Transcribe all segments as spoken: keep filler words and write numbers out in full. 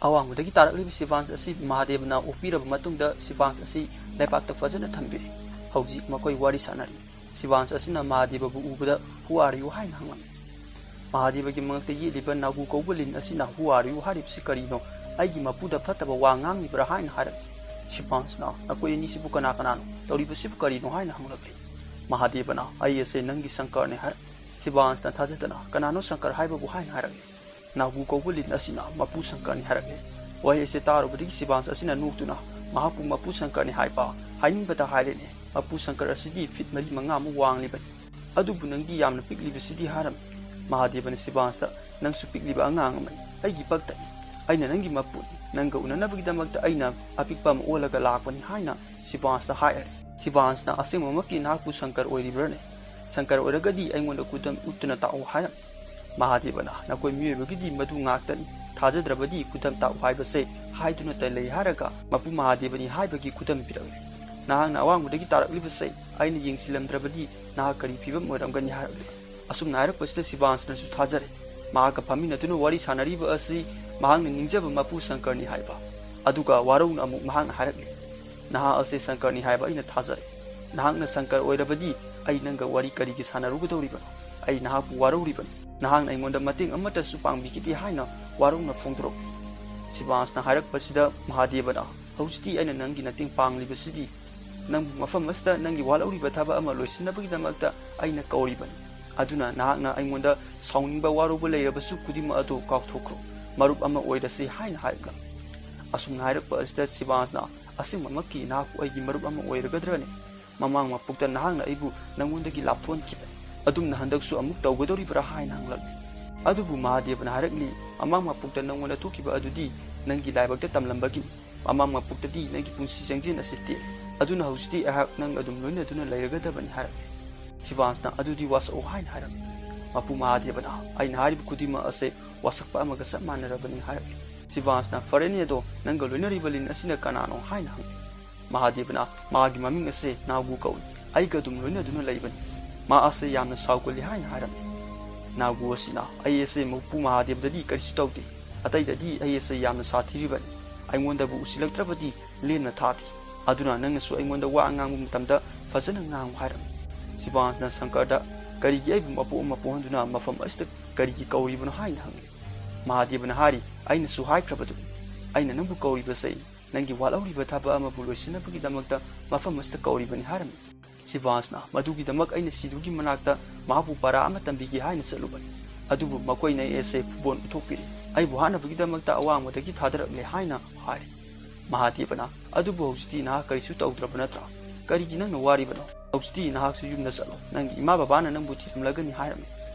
ꯑꯋꯥꯡꯕꯗꯒꯤ ꯇꯥꯔꯛꯂꯤꯕ ꯁꯤꯕꯥꯟꯁ ꯑꯁꯤ ꯃꯍꯥꯗꯦꯕꯅ ꯑꯣꯛꯄꯤꯔꯕ ꯃꯇꯨꯡꯗ ꯁꯤꯕꯥꯟꯁ ꯑꯁꯤ ꯂꯩꯄꯥꯛꯇ ꯐꯖꯅ ꯊꯝꯕꯤꯔꯦ꯫ ꯍꯧꯖꯤꯛ ꯃꯈꯣꯏ ꯋꯥꯔꯤ ꯁꯥꯟꯅꯔꯤ꯫ ꯁꯤꯕꯥꯟꯁ ꯑꯁꯤꯅ ꯃꯍꯥꯗꯦꯕꯕꯨ ꯎꯕꯗ "Who are you?" ꯍꯥꯏꯅ ꯍꯪꯂꯝꯃꯤ꯫ ꯃꯍꯥꯗꯦꯕꯒꯤ ꯃꯉꯛꯇ ꯌꯦꯠꯂꯤꯕ ꯅꯥꯒꯨ ꯀꯧꯕ ꯂꯤꯟ ꯑꯁꯤꯅ "Who are you?" ꯍꯥꯏꯔꯤꯕꯁꯤ ꯀꯔꯤꯅꯣ? "ꯑꯩꯒꯤ ꯃꯄꯨꯗ ꯐꯠꯇꯕ ꯋꯥ ꯉꯥꯡꯂꯤꯕ꯭ꯔꯥ?" ꯍꯥꯏꯅ ꯍꯥꯏꯔꯝꯃꯤ꯫ ꯁꯤꯕꯥꯟꯁꯅ "ꯅꯈꯣꯏ ꯑꯅꯤꯁꯤꯕꯨ ꯀꯅꯥ ꯀꯅꯥꯅꯣ? ꯇꯧꯔꯤꯕꯁꯤꯕꯨ ꯀꯔꯤꯅꯣ?" ꯍꯥꯏꯅ ꯍꯪꯂꯛꯂꯤ꯫ ꯃꯍꯥꯗꯦꯕꯅ "ꯑꯩ ꯑꯁꯦ ꯅꯪꯒꯤ ꯁꯪꯀꯔꯅꯦ" ꯍꯥꯏꯔꯝꯃꯤ꯫ ꯁꯤꯕꯥꯟꯁꯅ ꯊꯥꯖꯗꯅ "ꯀꯅꯥꯅꯣ ꯁꯪꯀꯔ ꯍꯥꯏꯕꯕꯨ?" ꯍꯥꯏꯅ ꯍꯥꯏꯔꯛꯂꯤ꯫ ꯅꯥꯒꯨ ꯀꯧꯕ ꯂꯤꯟ ꯑꯁꯤꯅ "ꯃꯄꯨ ꯁꯪꯀꯔꯅꯤ" ꯍꯥꯏꯔꯛꯂꯦ꯫ ꯋꯥꯍꯩ ꯑꯁꯤ ꯇꯥꯔꯨꯕꯗꯒꯤ ꯁꯤꯕꯥꯟꯁ ꯑꯁꯤꯅ ꯅꯣꯛꯇꯨꯅ "ꯃꯍꯥꯛꯄꯨ ꯃꯄꯨ ꯁꯪꯀꯔꯅꯤ ꯍꯥꯏꯕ ꯍꯥꯏꯅꯤꯡꯕꯇ ꯍꯥꯏꯔꯦꯅꯦ꯫ ꯃꯄꯨ ꯁꯪꯀꯔ ꯑꯁꯤꯗꯤ ꯐꯤꯠ ꯃꯔꯤ ꯃꯉꯥꯃꯨꯛ ꯋꯥꯡꯂꯤꯕꯅꯤ꯫ ꯑꯗꯨꯕꯨ ꯅꯪꯗꯤ ꯌꯥꯝꯅ ꯄꯤꯛꯂꯤꯕꯁꯤꯗꯤ" ꯍꯥꯏꯔꯝꯃꯤ꯫ ꯃꯍꯥꯗꯦꯕꯅ ꯁꯤꯕꯥꯟꯁꯇ "ꯅꯪꯁꯨ ꯄꯤꯛꯂꯤꯕ ꯑꯉꯥꯡ ꯑꯃꯅꯤ꯫ ꯑꯩꯒꯤ ꯄꯛꯇꯅꯤ꯫ ꯑꯩꯅ ꯅꯪꯒꯤ ꯃꯄꯨꯅꯤ꯫ ꯅꯪꯒ ꯎꯅꯅꯕꯒꯤꯗꯃꯛꯇ ꯑꯩꯅ ꯑꯄꯤꯛꯄ ꯑꯃ ꯑꯣꯜꯂꯒ ꯂꯥꯛꯄꯅꯤ" ꯍꯥꯏꯅ ꯁꯤꯕꯥꯟꯁꯇ ꯍꯥꯏꯔꯦ꯫ ꯁꯤꯕꯥꯟꯁꯅ "ꯑꯁꯦꯡꯕꯃꯛꯀꯤ ꯅꯍꯥꯛꯄꯨ ꯁꯪꯀꯔ ꯑꯣꯏꯔꯤꯕ꯭ꯔꯅꯦ? ꯁꯪꯀꯔ ꯑꯣꯏꯔꯒꯗꯤ ꯑꯩꯉꯣꯟꯗ ꯈꯨꯗꯝ ꯎꯠꯇꯨꯅ ꯇꯥꯛꯎ" ꯍꯥꯏꯔꯝꯃꯤ꯫ ꯃꯍꯥꯗꯦꯕꯅ "ꯅꯈꯣꯏ ꯃꯤꯑꯣꯏꯕꯒꯤꯗꯤ ꯃꯗꯨ ꯉꯥꯛꯇꯅꯤ꯫ ꯊꯥꯖꯗ꯭ꯔꯕꯗꯤ ꯈꯨꯗꯝ ꯇꯥꯛꯎ ꯍꯥꯏꯕꯁꯦ ꯍꯥꯏꯗꯨꯅꯇ ꯂꯩ" ꯍꯥꯏꯔꯒ ꯃꯄꯨ ꯃꯍꯥꯗꯦꯕꯅꯤ ꯍꯥꯏꯕꯒꯤ ꯈꯨꯗꯝ ꯄꯤꯔꯛꯂꯦ꯫ "ꯅꯍꯥꯛꯅ ꯑꯋꯥꯡꯕꯗꯒꯤ ꯇꯥꯔꯛꯂꯤꯕꯁꯦ ꯑꯩꯅ ꯌꯦꯡꯁꯤꯜꯂꯝꯗ꯭ꯔꯕꯗꯤ ꯅꯍꯥꯛ ꯀꯔꯤ ꯐꯤꯕꯝ ꯑꯣꯏꯔꯝꯒꯅꯤ?" ꯍꯥꯏꯔꯛꯂꯦ꯫ ꯑꯁꯨꯝꯅ ꯍꯥꯏꯔꯛꯄꯁꯤꯗ ꯁꯤꯕꯥꯟꯁꯅꯁꯨ ꯊꯥꯖꯔꯦ꯫ ꯃꯍꯥꯛꯀ ꯐꯝꯃꯤꯟꯅꯗꯨꯅ ꯋꯥꯔꯤ ꯁꯥꯟꯅꯔꯤꯕ ꯑꯁꯤ ꯃꯍꯥꯛꯅ ꯅꯤꯡꯖꯕ ꯃꯄꯨ ꯁꯪꯀꯔꯅꯤ ꯍꯥꯏꯕ꯫ ꯑꯗꯨꯒ ꯋꯥꯔꯧꯅ ꯑꯃꯨꯛ ꯃꯍꯥꯛꯅ ꯍꯥꯏꯔꯛꯂꯦ, "ꯅꯍꯥꯛ ꯑꯁꯤ ꯁꯪꯀꯔꯅꯤ ꯍꯥꯏꯕ ꯑꯩꯅ ꯊꯥꯖꯔꯦ꯫ ꯅꯍꯥꯛꯅ ꯁꯪꯀꯔ ꯑꯣꯏꯔꯕꯗꯤ ꯑꯩ ꯅꯪꯒ ꯋꯥꯔꯤ ꯀꯔꯤꯒꯤ ꯁꯥꯟꯅꯔꯨꯒꯗꯧꯔꯤꯕꯅꯣ? ꯑꯩ ꯅꯍꯥꯛꯄꯨ ꯋꯥꯔꯧꯔꯤꯕꯅꯤ꯫ ꯅꯍꯥꯛꯅ ꯑꯩꯉꯣꯟꯗ ꯃꯇꯦꯡ ꯑꯃꯠꯇꯁꯨ ꯄꯥꯡꯕꯤꯈꯤꯗꯦ" ꯍꯥꯏꯅ ꯋꯥꯔꯧꯅ ꯐꯣꯡꯗꯣꯔꯛꯂꯤ꯫ ꯁꯤꯕꯥꯟꯁꯅ ꯍꯥꯏꯔꯛꯄꯁꯤꯗ ꯃꯍꯥꯗꯦꯕꯅ, "ꯍꯧꯖꯤꯛꯇꯤ ꯑꯩꯅ ꯅꯪꯒꯤ ꯃꯇꯦꯡ ꯄꯥꯡꯂꯤꯕꯁꯤꯗꯤ ꯅꯪꯕꯨ ꯃꯐꯝ ꯑꯁꯤꯗ ꯅꯪꯒꯤ ꯋꯥꯠꯍꯧꯔꯤꯕ ꯊꯕꯛ ꯑꯃ ꯂꯣꯏꯁꯤꯟꯅꯕꯒꯤꯗꯃꯛꯇ ꯑꯩꯅ ꯀꯧꯔꯤꯕꯅꯤ꯫ ꯑꯗꯨꯅ ꯅꯍꯥꯛꯅ ꯑꯩꯉꯣꯟꯗ ꯁꯥꯎꯅꯤꯡꯕ ꯋꯥꯔꯧꯕ ꯂꯩꯔꯕꯁꯨ ꯈꯨꯗꯤꯡꯃꯛ ꯑꯗꯨ ꯀꯥꯎꯊꯣꯛꯈ꯭ꯔꯣ꯫ ꯃꯔꯨꯞ ꯑꯃ ꯑꯣꯏꯔꯁꯤ" ꯍꯥꯏꯅ ꯍꯥꯏꯔꯛꯂꯝꯃꯤ꯫ ꯑꯁꯨꯝꯅ ꯍꯥꯏꯔꯛꯄ ꯑꯁꯤꯗ ꯁꯤꯕꯥꯟꯁꯅ, "ꯑꯁꯦꯡꯕꯃꯛꯀꯤ ꯅꯍꯥꯛꯄꯨ ꯑꯩꯒꯤ ꯃꯔꯨꯞ ꯑꯃ ꯑꯣꯏꯔꯒꯗ꯭ꯔꯅꯦ? ꯃꯃꯥꯡ ꯃꯄꯣꯛꯇ ꯅꯍꯥꯛꯅ ꯑꯩꯕꯨ ꯅꯪꯉꯣꯟꯗꯒꯤ ꯂꯥꯞꯊꯣꯛꯍꯟꯈꯤꯕꯅꯤ꯫ ꯑꯗꯨꯝꯅ ꯍꯟꯗꯛꯁꯨ ꯑꯃꯨꯛ ꯇꯧꯒꯗꯧꯔꯤꯕ꯭ꯔꯥ?" ꯍꯥꯏꯅ ꯍꯪꯂꯛꯂꯤ꯫ ꯑꯗꯨꯕꯨ ꯃꯍꯥꯗꯦꯕꯅ ꯍꯥꯏꯔꯛꯂꯤ, "ꯃꯃꯥꯡ ꯃꯄꯣꯛꯇ ꯅꯪꯉꯣꯟꯗ ꯊꯣꯛꯈꯤꯕ ꯑꯗꯨꯗꯤ ꯅꯪꯒꯤ ꯂꯥꯏꯕꯛꯇ ꯇꯝꯂꯝꯕꯒꯤꯅꯤ꯫ ꯃꯃꯥꯡ ꯃꯄꯣꯛꯇꯗꯤ ꯅꯪꯒꯤ ꯄꯨꯟꯁꯤ ꯆꯪꯖꯦꯜ ꯑꯁꯤ ꯇꯦꯛꯂꯤ꯫ ꯑꯗꯨꯅ ꯍꯧꯖꯤꯛꯇꯤ ꯑꯩꯍꯥꯛ ꯅꯪ ꯑꯗꯨꯝ ꯂꯣꯏꯅꯗꯨꯅ ꯂꯩꯔꯒꯗꯕꯅꯤ" ꯍꯥꯏꯔꯛꯂꯦ꯫ ꯁꯤꯕꯥꯟꯁꯅ "ꯑꯗꯨꯗꯤ ꯋꯥꯁꯛꯎ" ꯍꯥꯏꯅ ꯍꯥꯏꯔꯝꯃꯤ꯫ ꯃꯄꯨ ꯃꯍꯥꯗꯦꯕꯅ, "ꯑꯩꯅ ꯍꯥꯏꯔꯤꯕ ꯈꯨꯗꯤꯡꯃꯛ ꯑꯁꯦ ꯋꯥꯁꯛꯄ ꯑꯃꯒ ꯆꯞ ꯃꯥꯟꯅꯔꯕꯅꯤ" ꯍꯥꯏꯔꯛꯂꯦ꯫ ꯁꯤꯕꯥꯟꯁꯅ, "ꯐꯔꯦꯅꯦ, ꯑꯗꯣ ꯅꯪꯒ ꯂꯣꯏꯅꯔꯤꯕ ꯂꯤꯟ ꯑꯁꯤꯅ ꯀꯅꯥꯅꯣ?" ꯍꯥꯏꯅ ꯍꯪꯉꯤ꯫ ꯃꯍꯥꯗꯦꯕꯅ, "ꯃꯥꯒꯤ ꯃꯃꯤꯡ ꯑꯁꯦ ꯅꯥꯎꯒꯨ ꯀꯧꯏ꯫ ꯑꯩꯒ ꯑꯗꯨꯝ ꯂꯣꯏꯅꯗꯨꯅ ꯂꯩꯕꯅꯤ꯫ ꯃꯥ ꯑꯁꯦ ꯌꯥꯝꯅ ꯁꯥꯎꯒꯜꯂꯤ" ꯍꯥꯏꯅ ꯍꯥꯏꯔꯝꯃꯤ꯫ ꯅꯥꯎꯒꯨ ꯑꯁꯤꯅ, "ꯑꯩ ꯑꯁꯦ ꯃꯄꯨ ꯃꯍꯥꯗꯦꯕꯗꯗꯤ ꯀꯔꯤꯁꯨ ꯇꯧꯗꯦ꯫ ꯑꯇꯩꯗꯗꯤ ꯑꯩ ꯑꯁꯦ ꯌꯥꯝꯅ ꯁꯥꯊꯤꯔꯤꯕꯅꯤ꯫ ꯑꯩꯉꯣꯟꯗꯕꯨ ꯎꯁꯤꯜꯂꯛꯇ꯭ꯔꯕꯗꯤ ꯂꯦꯝꯅ ꯊꯥꯗꯦ꯫ ꯑꯗꯨꯅ ꯅꯪꯅꯁꯨ ꯑꯩꯉꯣꯟꯗ ꯋꯥ ꯉꯥꯡꯕ ꯃꯇꯝꯗ ꯐꯖꯅ ꯉꯥꯡꯉꯨ" ꯍꯥꯏꯔꯝꯃꯤ꯫ ꯁꯤꯕꯥꯟꯁꯅ ꯁꯪꯀꯔꯗ "ꯀꯔꯤꯒꯤ ꯑꯩꯕꯨ ꯃꯄꯣꯛ ꯑꯃ ꯄꯣꯛꯍꯟꯗꯨꯅ ꯃꯐꯝ ꯑꯁꯤꯗ ꯀꯔꯤꯒꯤ ꯀꯧꯔꯤꯕꯅꯣ?" ꯍꯥꯏꯅ ꯍꯪꯂꯤ꯫ ꯃꯍꯥꯗꯦꯕꯅ ꯍꯥꯏꯔꯤ, "ꯑꯩꯅꯁꯨ ꯍꯥꯏꯈ꯭ꯔꯕꯗꯨꯅꯤ, ꯑꯩꯅ ꯅꯪꯕꯨ ꯀꯧꯔꯤꯕꯁꯦ ꯅꯪꯒꯤ ꯋꯥꯠꯍꯧꯔꯤꯕ ꯊꯕꯛ ꯑꯃꯕꯨ ꯂꯣꯏꯁꯤꯟꯅꯕꯒꯤꯗꯃꯛꯇ ꯃꯐꯝ ꯑꯁꯤꯗ ꯀꯧꯔꯤꯕꯅꯤ" ꯍꯥꯏꯔꯝꯃꯤ꯫ ꯁꯤꯕꯥꯟꯁꯅ "ꯃꯗꯨꯒꯤꯗꯃꯛ ꯑꯩꯅ ꯁꯤꯗꯨꯒꯤ ꯃꯅꯥꯛꯇ ꯃꯍꯥꯛꯄꯨ ꯄꯔꯥ ꯑꯃ ꯇꯝꯕꯤꯒꯦ ꯍꯥꯏꯅ ꯆꯠꯂꯨꯕꯅꯤ꯫ ꯑꯗꯨꯕꯨ ꯃꯈꯣꯏꯅ ꯑꯩ ꯑꯁꯦ ꯐꯨꯕꯣꯟ ꯎꯊꯣꯛꯄꯤꯔꯦ꯫ ꯑꯩꯕꯨ ꯍꯥꯠꯅꯕꯒꯤꯗꯃꯛꯇ ꯑꯋꯥꯡꯕꯗꯒꯤ ꯊꯥꯗꯔꯛꯂꯦ" ꯍꯥꯏꯅ ꯍꯥꯏꯔꯤ꯫ ꯃꯍꯥꯗꯦꯕꯅ, "ꯑꯗꯨꯕꯨ ꯍꯧꯖꯤꯛꯇꯤ ꯅꯍꯥꯛ ꯀꯔꯤꯁꯨ ꯇꯧꯗ꯭ꯔꯕ ꯅꯠꯇ꯭ꯔꯥ? ꯀꯔꯤꯒꯤ ꯅꯪꯅ ꯋꯥꯔꯤꯕꯅꯣ? ꯍꯧꯖꯤꯛꯇꯤ ꯅꯍꯥꯛꯁꯨ ꯌꯨꯝꯗ ꯆꯠꯂꯣ꯫ ꯅꯪꯒꯤ ꯏꯃꯥ ꯕꯕꯥꯅ ꯅꯪꯕꯨ ꯊꯤꯔꯝꯂꯒꯅꯤ" ꯍꯥꯏꯔꯝꯃꯤ꯫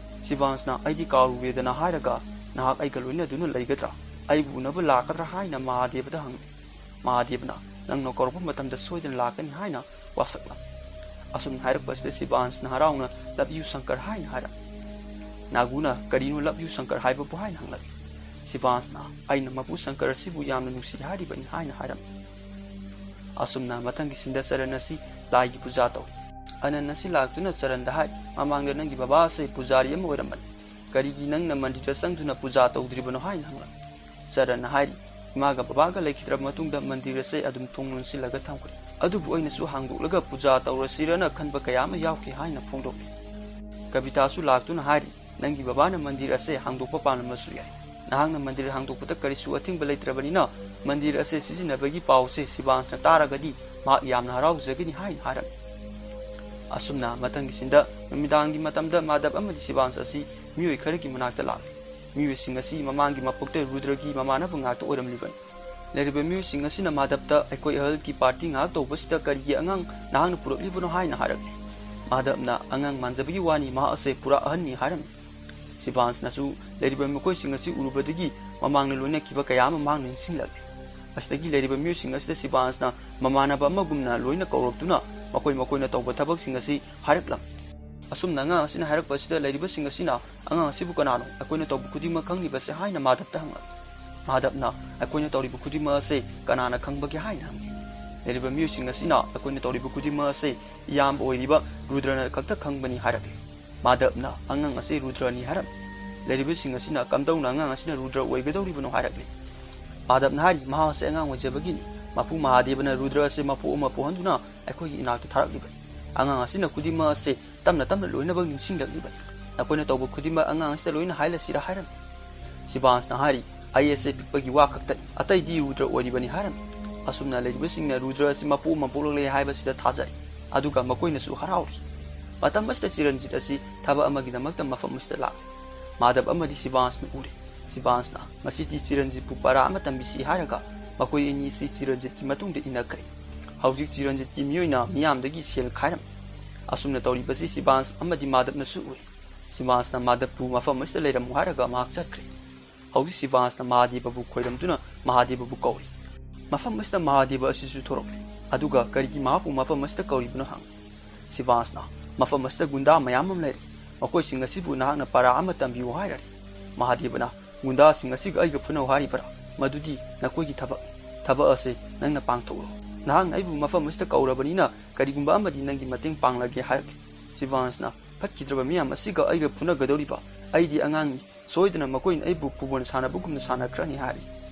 ꯁꯤꯕꯥꯟꯁꯅ, "ꯑꯩꯗꯤ ꯀꯥꯎꯔꯨꯔꯦꯗꯅ" ꯍꯥꯏꯔꯒ, "ꯅꯍꯥꯛ ꯑꯩꯒ ꯂꯣꯏꯅꯗꯨꯅ ꯂꯩꯒꯗ꯭ꯔꯥ? ꯑꯩꯕꯨ ꯎꯅꯕ ꯂꯥꯛꯀꯗ꯭ꯔꯥ?" ꯍꯥꯏꯅ ꯃꯍꯥꯗꯦꯕꯗ ꯍꯪꯂꯤ꯫ ꯃꯍꯥꯗꯦꯕꯅ, "ꯅꯪꯅ ꯀꯧꯔꯛꯄ ꯃꯇꯝꯗ ꯁꯣꯏꯗꯅ ꯂꯥꯛꯀꯅꯤ" ꯍꯥꯏꯅ ꯋꯥꯁꯛꯂꯝꯃꯤ꯫ ꯑꯁꯨꯝꯅ ꯍꯥꯏꯔꯛꯄꯁꯤꯗ ꯁꯤꯕꯥꯟꯁꯅ ꯍꯔꯥꯎꯅ "Love you ꯁꯪꯀꯔ" ꯍꯥꯏꯅ ꯍꯥꯏꯔꯝꯃꯤ꯫ ꯅꯥꯒꯨꯅ "ꯀꯔꯤꯅꯣ love you ꯁꯪꯀꯔ ꯍꯥꯏꯕꯕꯨ?" ꯍꯥꯏꯅ ꯍꯪꯂꯛꯏ꯫ ꯁꯤꯕꯥꯟꯁꯅ, "ꯑꯩꯅ ꯃꯄꯨ ꯁꯪꯀꯔ ꯑꯁꯤꯕꯨ ꯌꯥꯝꯅ ꯅꯨꯡꯁꯤ ꯍꯥꯏꯔꯤꯕꯅꯤ" ꯍꯥꯏꯅ ꯍꯥꯏꯔꯝꯃꯤ꯫ ꯑꯁꯨꯝꯅ ꯃꯊꯪꯒꯤ ꯁꯤꯟꯗ ꯆꯔꯟ ꯑꯁꯤ ꯂꯥꯏꯒꯤ ꯄꯨꯖꯥ ꯇꯧꯔꯤ꯫ ꯑꯅꯟ ꯑꯁꯤ ꯂꯥꯛꯇꯨꯅ ꯆꯔꯟꯗ ꯍꯥꯏꯔꯤ, "ꯃꯃꯥꯡꯗ ꯅꯪꯒꯤ ꯕꯕꯥ ꯑꯁꯦ ꯄꯨꯖꯥꯔꯤ ꯑꯃ ꯑꯣꯏꯔꯝꯕꯅꯤ꯫ ꯀꯔꯤꯒꯤ ꯅꯪꯅ ꯃꯟꯗꯤꯔꯗ ꯆꯪꯗꯨꯅ ꯄꯨꯖꯥ ꯇꯧꯗ꯭ꯔꯤꯕꯅꯣ?" ꯍꯥꯏꯅ ꯍꯪꯂꯛꯏ꯫ ꯆꯔꯟꯅ ꯍꯥꯏꯔꯤ, "ꯏꯃꯥꯒ ꯕꯕꯥꯒ ꯂꯩꯈꯤꯗ꯭ꯔꯕ ꯃꯇꯨꯡꯗ ꯃꯟꯗꯤꯔ ꯑꯁꯦ ꯑꯗꯨꯝ ꯊꯣꯡ ꯂꯣꯟꯁꯤꯜꯂꯒ ꯊꯝꯈ꯭ꯔꯦ꯫ ꯑꯗꯨꯕꯨ ꯑꯩꯅꯁꯨ ꯍꯥꯡꯗꯣꯛꯂꯒ ꯄꯨꯖꯥ ꯇꯧꯔꯁꯤꯔꯅ ꯈꯟꯕ ꯀꯌꯥ ꯑꯃ ꯌꯥꯎꯈꯤ" ꯍꯥꯏꯅ ꯐꯣꯡꯗꯣꯛꯂꯤ꯫ ꯀꯕꯤꯇꯥꯁꯨ ꯂꯥꯛꯇꯨꯅ ꯍꯥꯏꯔꯤ, "ꯅꯪꯒꯤ ꯕꯕꯥꯅ ꯃꯟꯗꯤꯔ ꯑꯁꯦ ꯍꯥꯡꯗꯣꯛꯄ ꯄꯥꯝꯂꯝꯕꯁꯨ ꯌꯥꯏ꯫ ꯅꯍꯥꯛꯅ ꯃꯟꯗꯤꯔ ꯍꯥꯡꯗꯣꯛꯄꯗ ꯀꯔꯤꯁꯨ ꯑꯊꯤꯡꯕ ꯂꯩꯇ꯭ꯔꯕꯅꯤꯅ ꯃꯟꯗꯤꯔ ꯑꯁꯦ ꯁꯤꯖꯤꯟꯅꯕꯒꯤ ꯄꯥꯎꯁꯦ ꯁꯤꯕꯥꯟꯁꯅ ꯇꯥꯔꯒꯗꯤ ꯃꯍꯥꯛ ꯌꯥꯝꯅ ꯍꯔꯥꯎꯖꯒꯅꯤ" ꯍꯥꯏꯅ ꯍꯥꯏꯔꯝꯃꯤ꯫ ꯑꯁꯨꯝꯅ ꯃꯊꯪꯒꯤ ꯁꯤꯟꯗ ꯅꯨꯃꯤꯗꯥꯡꯒꯤ ꯃꯇꯝꯗ ꯃꯥꯙꯕ ꯑꯃꯗꯤ ꯁꯤꯕꯥꯟꯁ ꯑꯁꯤ ꯃꯤꯑꯣꯏ ꯈꯔꯒꯤ ꯃꯅꯥꯛꯇ ꯂꯥꯛꯂꯤ꯫ ꯃꯤꯑꯣꯏꯁꯤꯡ ꯑꯁꯤ ꯃꯃꯥꯡꯒꯤ ꯃꯄꯣꯛꯇ ꯔꯨꯗ꯭ꯔꯒꯤ ꯃꯃꯥꯟꯅꯕ ꯉꯥꯛꯇ ꯑꯣꯏꯔꯝꯂꯤꯕꯅꯤ꯫ ꯂꯩꯔꯤꯕ ꯃꯤꯑꯣꯏꯁꯤꯡ ꯑꯁꯤꯅ ꯃꯥꯙꯕꯇ "ꯑꯩꯈꯣꯏ ꯑꯍꯜꯒꯤ ꯄꯥꯔꯇꯤ ꯉꯥꯏꯍꯥꯛ ꯇꯧꯕꯁꯤꯗ ꯀꯔꯤꯒꯤ ꯑꯉꯥꯡ ꯅꯍꯥꯛꯅ ꯄꯨꯔꯛꯂꯤꯕꯅꯣ?" ꯍꯥꯏꯅ ꯍꯥꯏꯔꯛꯂꯤ꯫ ꯃꯥꯙꯕꯅ, "ꯑꯉꯥꯡ ꯃꯥꯟꯖꯕꯒꯤ ꯋꯥꯅꯤ, ꯃꯍꯥꯛ ꯑꯁꯦ ꯄꯨꯔꯥ ꯑꯍꯟꯅꯤ" ꯍꯥꯏꯔꯝꯃꯤ꯫ ꯁꯤꯕꯥꯟꯁꯅꯁꯨ ꯂꯩꯔꯤꯕ ꯃꯈꯣꯏꯁꯤꯡ ꯑꯁꯤ ꯎꯔꯨꯕꯗꯒꯤ ꯃꯃꯥꯡꯗ ꯂꯣꯏꯅꯈꯤꯕ ꯀꯌꯥ ꯑꯃ ꯃꯍꯥꯛꯅ ꯅꯤꯡꯁꯤꯡꯂꯛꯂꯤ꯫ ꯑꯁꯤꯗꯒꯤ ꯂꯩꯔꯤꯕ ꯃꯤꯑꯣꯏꯁꯤꯡ ꯑꯁꯤꯗ ꯁꯤꯕꯥꯟꯁꯅ ꯃꯃꯥꯟꯅꯕ ꯑꯃꯒꯨꯝꯅ ꯂꯣꯏꯅ ꯀꯧꯔꯛꯇꯨꯅ ꯃꯈꯣꯏ ꯃꯈꯣꯏꯅ ꯇꯧꯕ ꯊꯕꯛꯁꯤꯡ ꯑꯁꯤ ꯍꯥꯏꯔꯛꯂꯝꯃꯤ꯫ ꯑꯁꯨꯝꯅ ꯑꯉꯥꯡ ꯑꯁꯤꯅ ꯍꯥꯏꯔꯛꯄ ꯑꯁꯤꯗ ꯂꯩꯔꯤꯕꯁꯤꯡ ꯑꯁꯤꯅ, "ꯑꯉꯥꯡ ꯑꯁꯤꯕꯨ ꯀꯅꯥꯅꯣ ꯑꯩꯈꯣꯏꯅ ꯇꯧꯕ ꯈꯨꯗꯤꯡꯃꯛ ꯈꯪꯂꯤꯕꯁꯦ?" ꯍꯥꯏꯅ ꯃꯥꯙꯕꯇ ꯍꯪꯂꯛꯏ꯫ ꯃꯥꯙꯕꯅ, "ꯑꯩꯈꯣꯏꯅ ꯇꯧꯔꯤꯕ ꯈꯨꯗꯤꯡꯃꯛ ꯑꯁꯦ ꯀꯅꯥꯅ ꯈꯪꯕꯒꯦ?" ꯍꯥꯏꯅ ꯍꯪꯉꯤ꯫ ꯂꯩꯔꯤꯕ ꯃꯤꯑꯣꯏꯁꯤꯡ ꯑꯁꯤꯅ, "ꯑꯩꯈꯣꯏꯅ ꯇꯧꯔꯤꯕ ꯈꯨꯗꯤꯡꯃꯛ ꯑꯁꯦ ꯏꯌꯥꯝꯕ ꯑꯣꯏꯔꯤꯕ ꯔꯨꯗ꯭ꯔꯅ ꯈꯛꯇ ꯈꯪꯕꯅꯤ" ꯍꯥꯏꯔꯛꯂꯤ꯫ ꯃꯥꯙꯕꯅ, "ꯑꯉꯥꯡ ꯑꯁꯤ ꯔꯨꯗ꯭ꯔꯅꯤ" ꯍꯥꯏꯔꯝꯃꯤ꯫ ꯂꯩꯔꯤꯕꯁꯤꯡ ꯑꯁꯤꯅ ꯀꯝꯗꯧꯅ ꯑꯉꯥꯡ ꯑꯁꯤꯅ ꯔꯨꯗ꯭ꯔ ꯑꯣꯏꯒꯗꯧꯔꯤꯕꯅꯣ ꯍꯥꯏꯔꯛꯂꯤ꯫ ꯃꯥꯙꯕꯅ ꯍꯥꯏꯔꯤ, ꯃꯍꯥꯛ ꯑꯁꯤ ꯑꯉꯥꯡ ꯑꯣꯏꯖꯕꯒꯤꯅꯤ꯫ ꯃꯄꯨ ꯃꯍꯥꯗꯦꯕꯅ ꯔꯨꯗ꯭ꯔ ꯑꯁꯤ ꯃꯄꯣꯛ ꯑꯃ ꯄꯣꯛꯍꯟꯗꯨꯅ ꯑꯩꯈꯣꯏꯒꯤ ꯏꯅꯥꯛꯇ ꯊꯥꯔꯛꯂꯤꯕꯅꯤ꯫ ꯑꯉꯥꯡ ꯑꯁꯤꯅ ꯈꯨꯗꯤꯡꯃꯛ ꯑꯁꯤ ꯇꯞꯅ ꯇꯞꯅ ꯂꯣꯏꯅꯃꯛ ꯅꯤꯡꯁꯤꯡꯂꯛꯂꯤꯕꯅꯤ꯫ ꯅꯈꯣꯏꯅ ꯇꯧꯕ ꯈꯨꯗꯤꯡꯃꯛ ꯑꯉꯥꯡ ꯑꯁꯤꯗ ꯂꯣꯏꯅ ꯍꯥꯏꯂꯁꯤꯔꯥ ꯍꯥꯏꯔꯝꯃꯤ꯫ ꯁꯤꯕꯥꯟꯁꯅ ꯍꯥꯏꯔꯤ, ꯑꯩ ꯑꯁꯤ ꯄꯤꯛꯄꯒꯤ ꯋꯥ ꯈꯛꯇꯅꯤ, ꯑꯇꯩꯗꯤ ꯔꯨꯗ꯭ꯔ ꯑꯣꯏꯔꯤꯕꯅꯤ ꯍꯥꯏꯔꯝꯃꯤ꯫ ꯑꯁꯨꯝꯅ ꯂꯩꯔꯤꯕꯁꯤꯡꯅ ꯔꯨꯗ꯭ꯔ ꯑꯁꯤ ꯃꯄꯣꯛ ꯑꯃ ꯄꯣꯛꯂꯛꯂꯦ ꯍꯥꯏꯕꯁꯤꯗ ꯊꯥꯖꯔꯤ, ꯑꯗꯨꯒ ꯃꯈꯣꯏꯅꯁꯨ ꯍꯔꯥꯎꯔꯤ꯫ ꯃꯇꯝ ꯑꯁꯤꯗ ꯆꯤꯔꯟꯖꯤꯠ ꯑꯁꯤ ꯊꯕꯛ ꯑꯃꯒꯤꯗꯃꯛꯇ ꯃꯐꯝ ꯑꯁꯤꯗ ꯂꯥꯛꯂꯤ꯫ ꯃꯥꯙꯕ ꯑꯃꯗꯤ ꯁꯤꯕꯥꯟꯁꯅ ꯎꯔꯦ꯫ ꯁꯤꯕꯥꯟꯁꯅ ꯉꯁꯤꯗꯤ ꯆꯤꯔꯟꯖꯤꯠꯄꯨ ꯄꯔꯥ ꯑꯃ ꯇꯝꯕꯤꯁꯤ ꯍꯥꯏꯔꯒ ꯃꯈꯣꯏ ꯑꯅꯤ ꯑꯁꯤ ꯆꯤꯔꯟꯖꯤꯠꯀꯤ ꯃꯇꯨꯡꯗ ꯏꯟꯅꯈ꯭ꯔꯦ꯫ ꯍꯧꯖꯤꯛ ꯆꯤꯔꯟꯖꯤꯠꯀꯤ ꯃꯤꯑꯣꯏꯅ ꯃꯤꯌꯥꯝꯗꯒꯤ ꯁꯦꯜ ꯈꯥꯏꯔꯝꯃꯤ꯫ ꯑꯁꯨꯝꯅ ꯇꯧꯔꯤꯕꯁꯤ ꯁꯤꯕꯥꯟꯁ ꯑꯃꯗꯤ ꯃꯥꯙꯕꯅꯁꯨ ꯎꯏ꯫ ꯁꯤꯕꯥꯟꯁꯅ ꯃꯥꯙꯕꯄꯨ ꯃꯐꯝ ꯑꯁꯤꯗ ꯂꯩꯔꯝꯃꯨ ꯍꯥꯏꯔꯒ ꯃꯍꯥꯛ ꯆꯠꯈ꯭ꯔꯦ꯫ ꯍꯧꯖꯤꯛ ꯁꯤꯕꯥꯟꯁꯅ ꯃꯍꯥꯗꯦꯕꯕꯨ ꯈꯣꯏꯔꯝꯗꯨꯅ ꯃꯍꯥꯗꯦꯕꯕꯨ ꯀꯧꯔꯤ꯫ ꯃꯐꯝ ꯑꯁꯤꯗ ꯃꯍꯥꯗꯦꯕ ꯑꯁꯤꯁꯨ ꯊꯣꯔꯛꯂꯤ꯫ ꯑꯗꯨꯒ ꯀꯔꯤꯒꯤ ꯃꯍꯥꯛꯄꯨ ꯃꯐꯝ ꯑꯁꯤꯗ ꯀꯧꯔꯤꯕꯅꯣ ꯍꯪꯏ꯫ ꯁꯤꯕꯥꯟꯁꯅ, ꯃꯐꯝ ꯑꯁꯤꯗ ꯒꯨꯟꯗꯥ ꯃꯌꯥꯝ ꯑꯃ ꯂꯩꯔꯤ꯫ ꯃꯈꯣꯏꯁꯤꯡ ꯑꯁꯤꯕꯨ ꯅꯍꯥꯛꯅ ꯄꯔꯥ ꯑꯃ ꯇꯝꯕꯤꯌꯨ ꯍꯥꯏꯔꯔꯤ꯫ ꯃꯍꯥꯗꯦꯕꯅ, ꯒꯨꯟꯗꯥꯁꯤꯡ ꯑꯁꯤꯒ ꯑꯩꯒ ꯐꯨꯅꯧ ꯍꯥꯏꯔꯤꯕꯔꯥ? ꯃꯗꯨꯗꯤ ꯅꯈꯣꯏꯒꯤ ꯊꯕꯛꯅꯤ꯫ ꯊꯕꯛ ꯑꯁꯤ ꯅꯪꯅ ꯄꯥꯡꯊꯣꯛꯂꯣ꯫ ꯅꯍꯥꯛꯅ ꯑꯩꯕꯨ ꯃꯐꯝ ꯑꯁꯤꯗ ꯀꯧꯔꯕꯅꯤꯅ ꯀꯔꯤꯒꯨꯝꯕ ꯑꯃꯗꯤ ꯅꯪꯒꯤ ꯃꯇꯦꯡ ꯄꯥꯡꯂꯒꯦ ꯍꯥꯏꯔꯛꯂꯤ꯫ ꯁꯤꯕꯥꯟꯁꯅ, ꯐꯠꯈꯤꯗ꯭ꯔꯕ ꯃꯤꯌꯥꯝ ꯑꯁꯤꯒ ꯑꯩꯒ ꯐꯨꯅꯒꯗꯧꯔꯤꯕ? ꯑꯩꯗꯤ ꯑꯉꯥꯡꯅꯤ꯫ ꯁꯣꯏꯗꯅ ꯃꯈꯣꯏꯅ ꯑꯩꯕꯨ ꯐꯨꯕꯣꯜ ꯁꯥꯟꯅꯕꯒꯨꯝꯅ ꯁꯥꯟꯅꯈ꯭ꯔꯅꯤ ꯍꯥꯏꯔꯤ꯫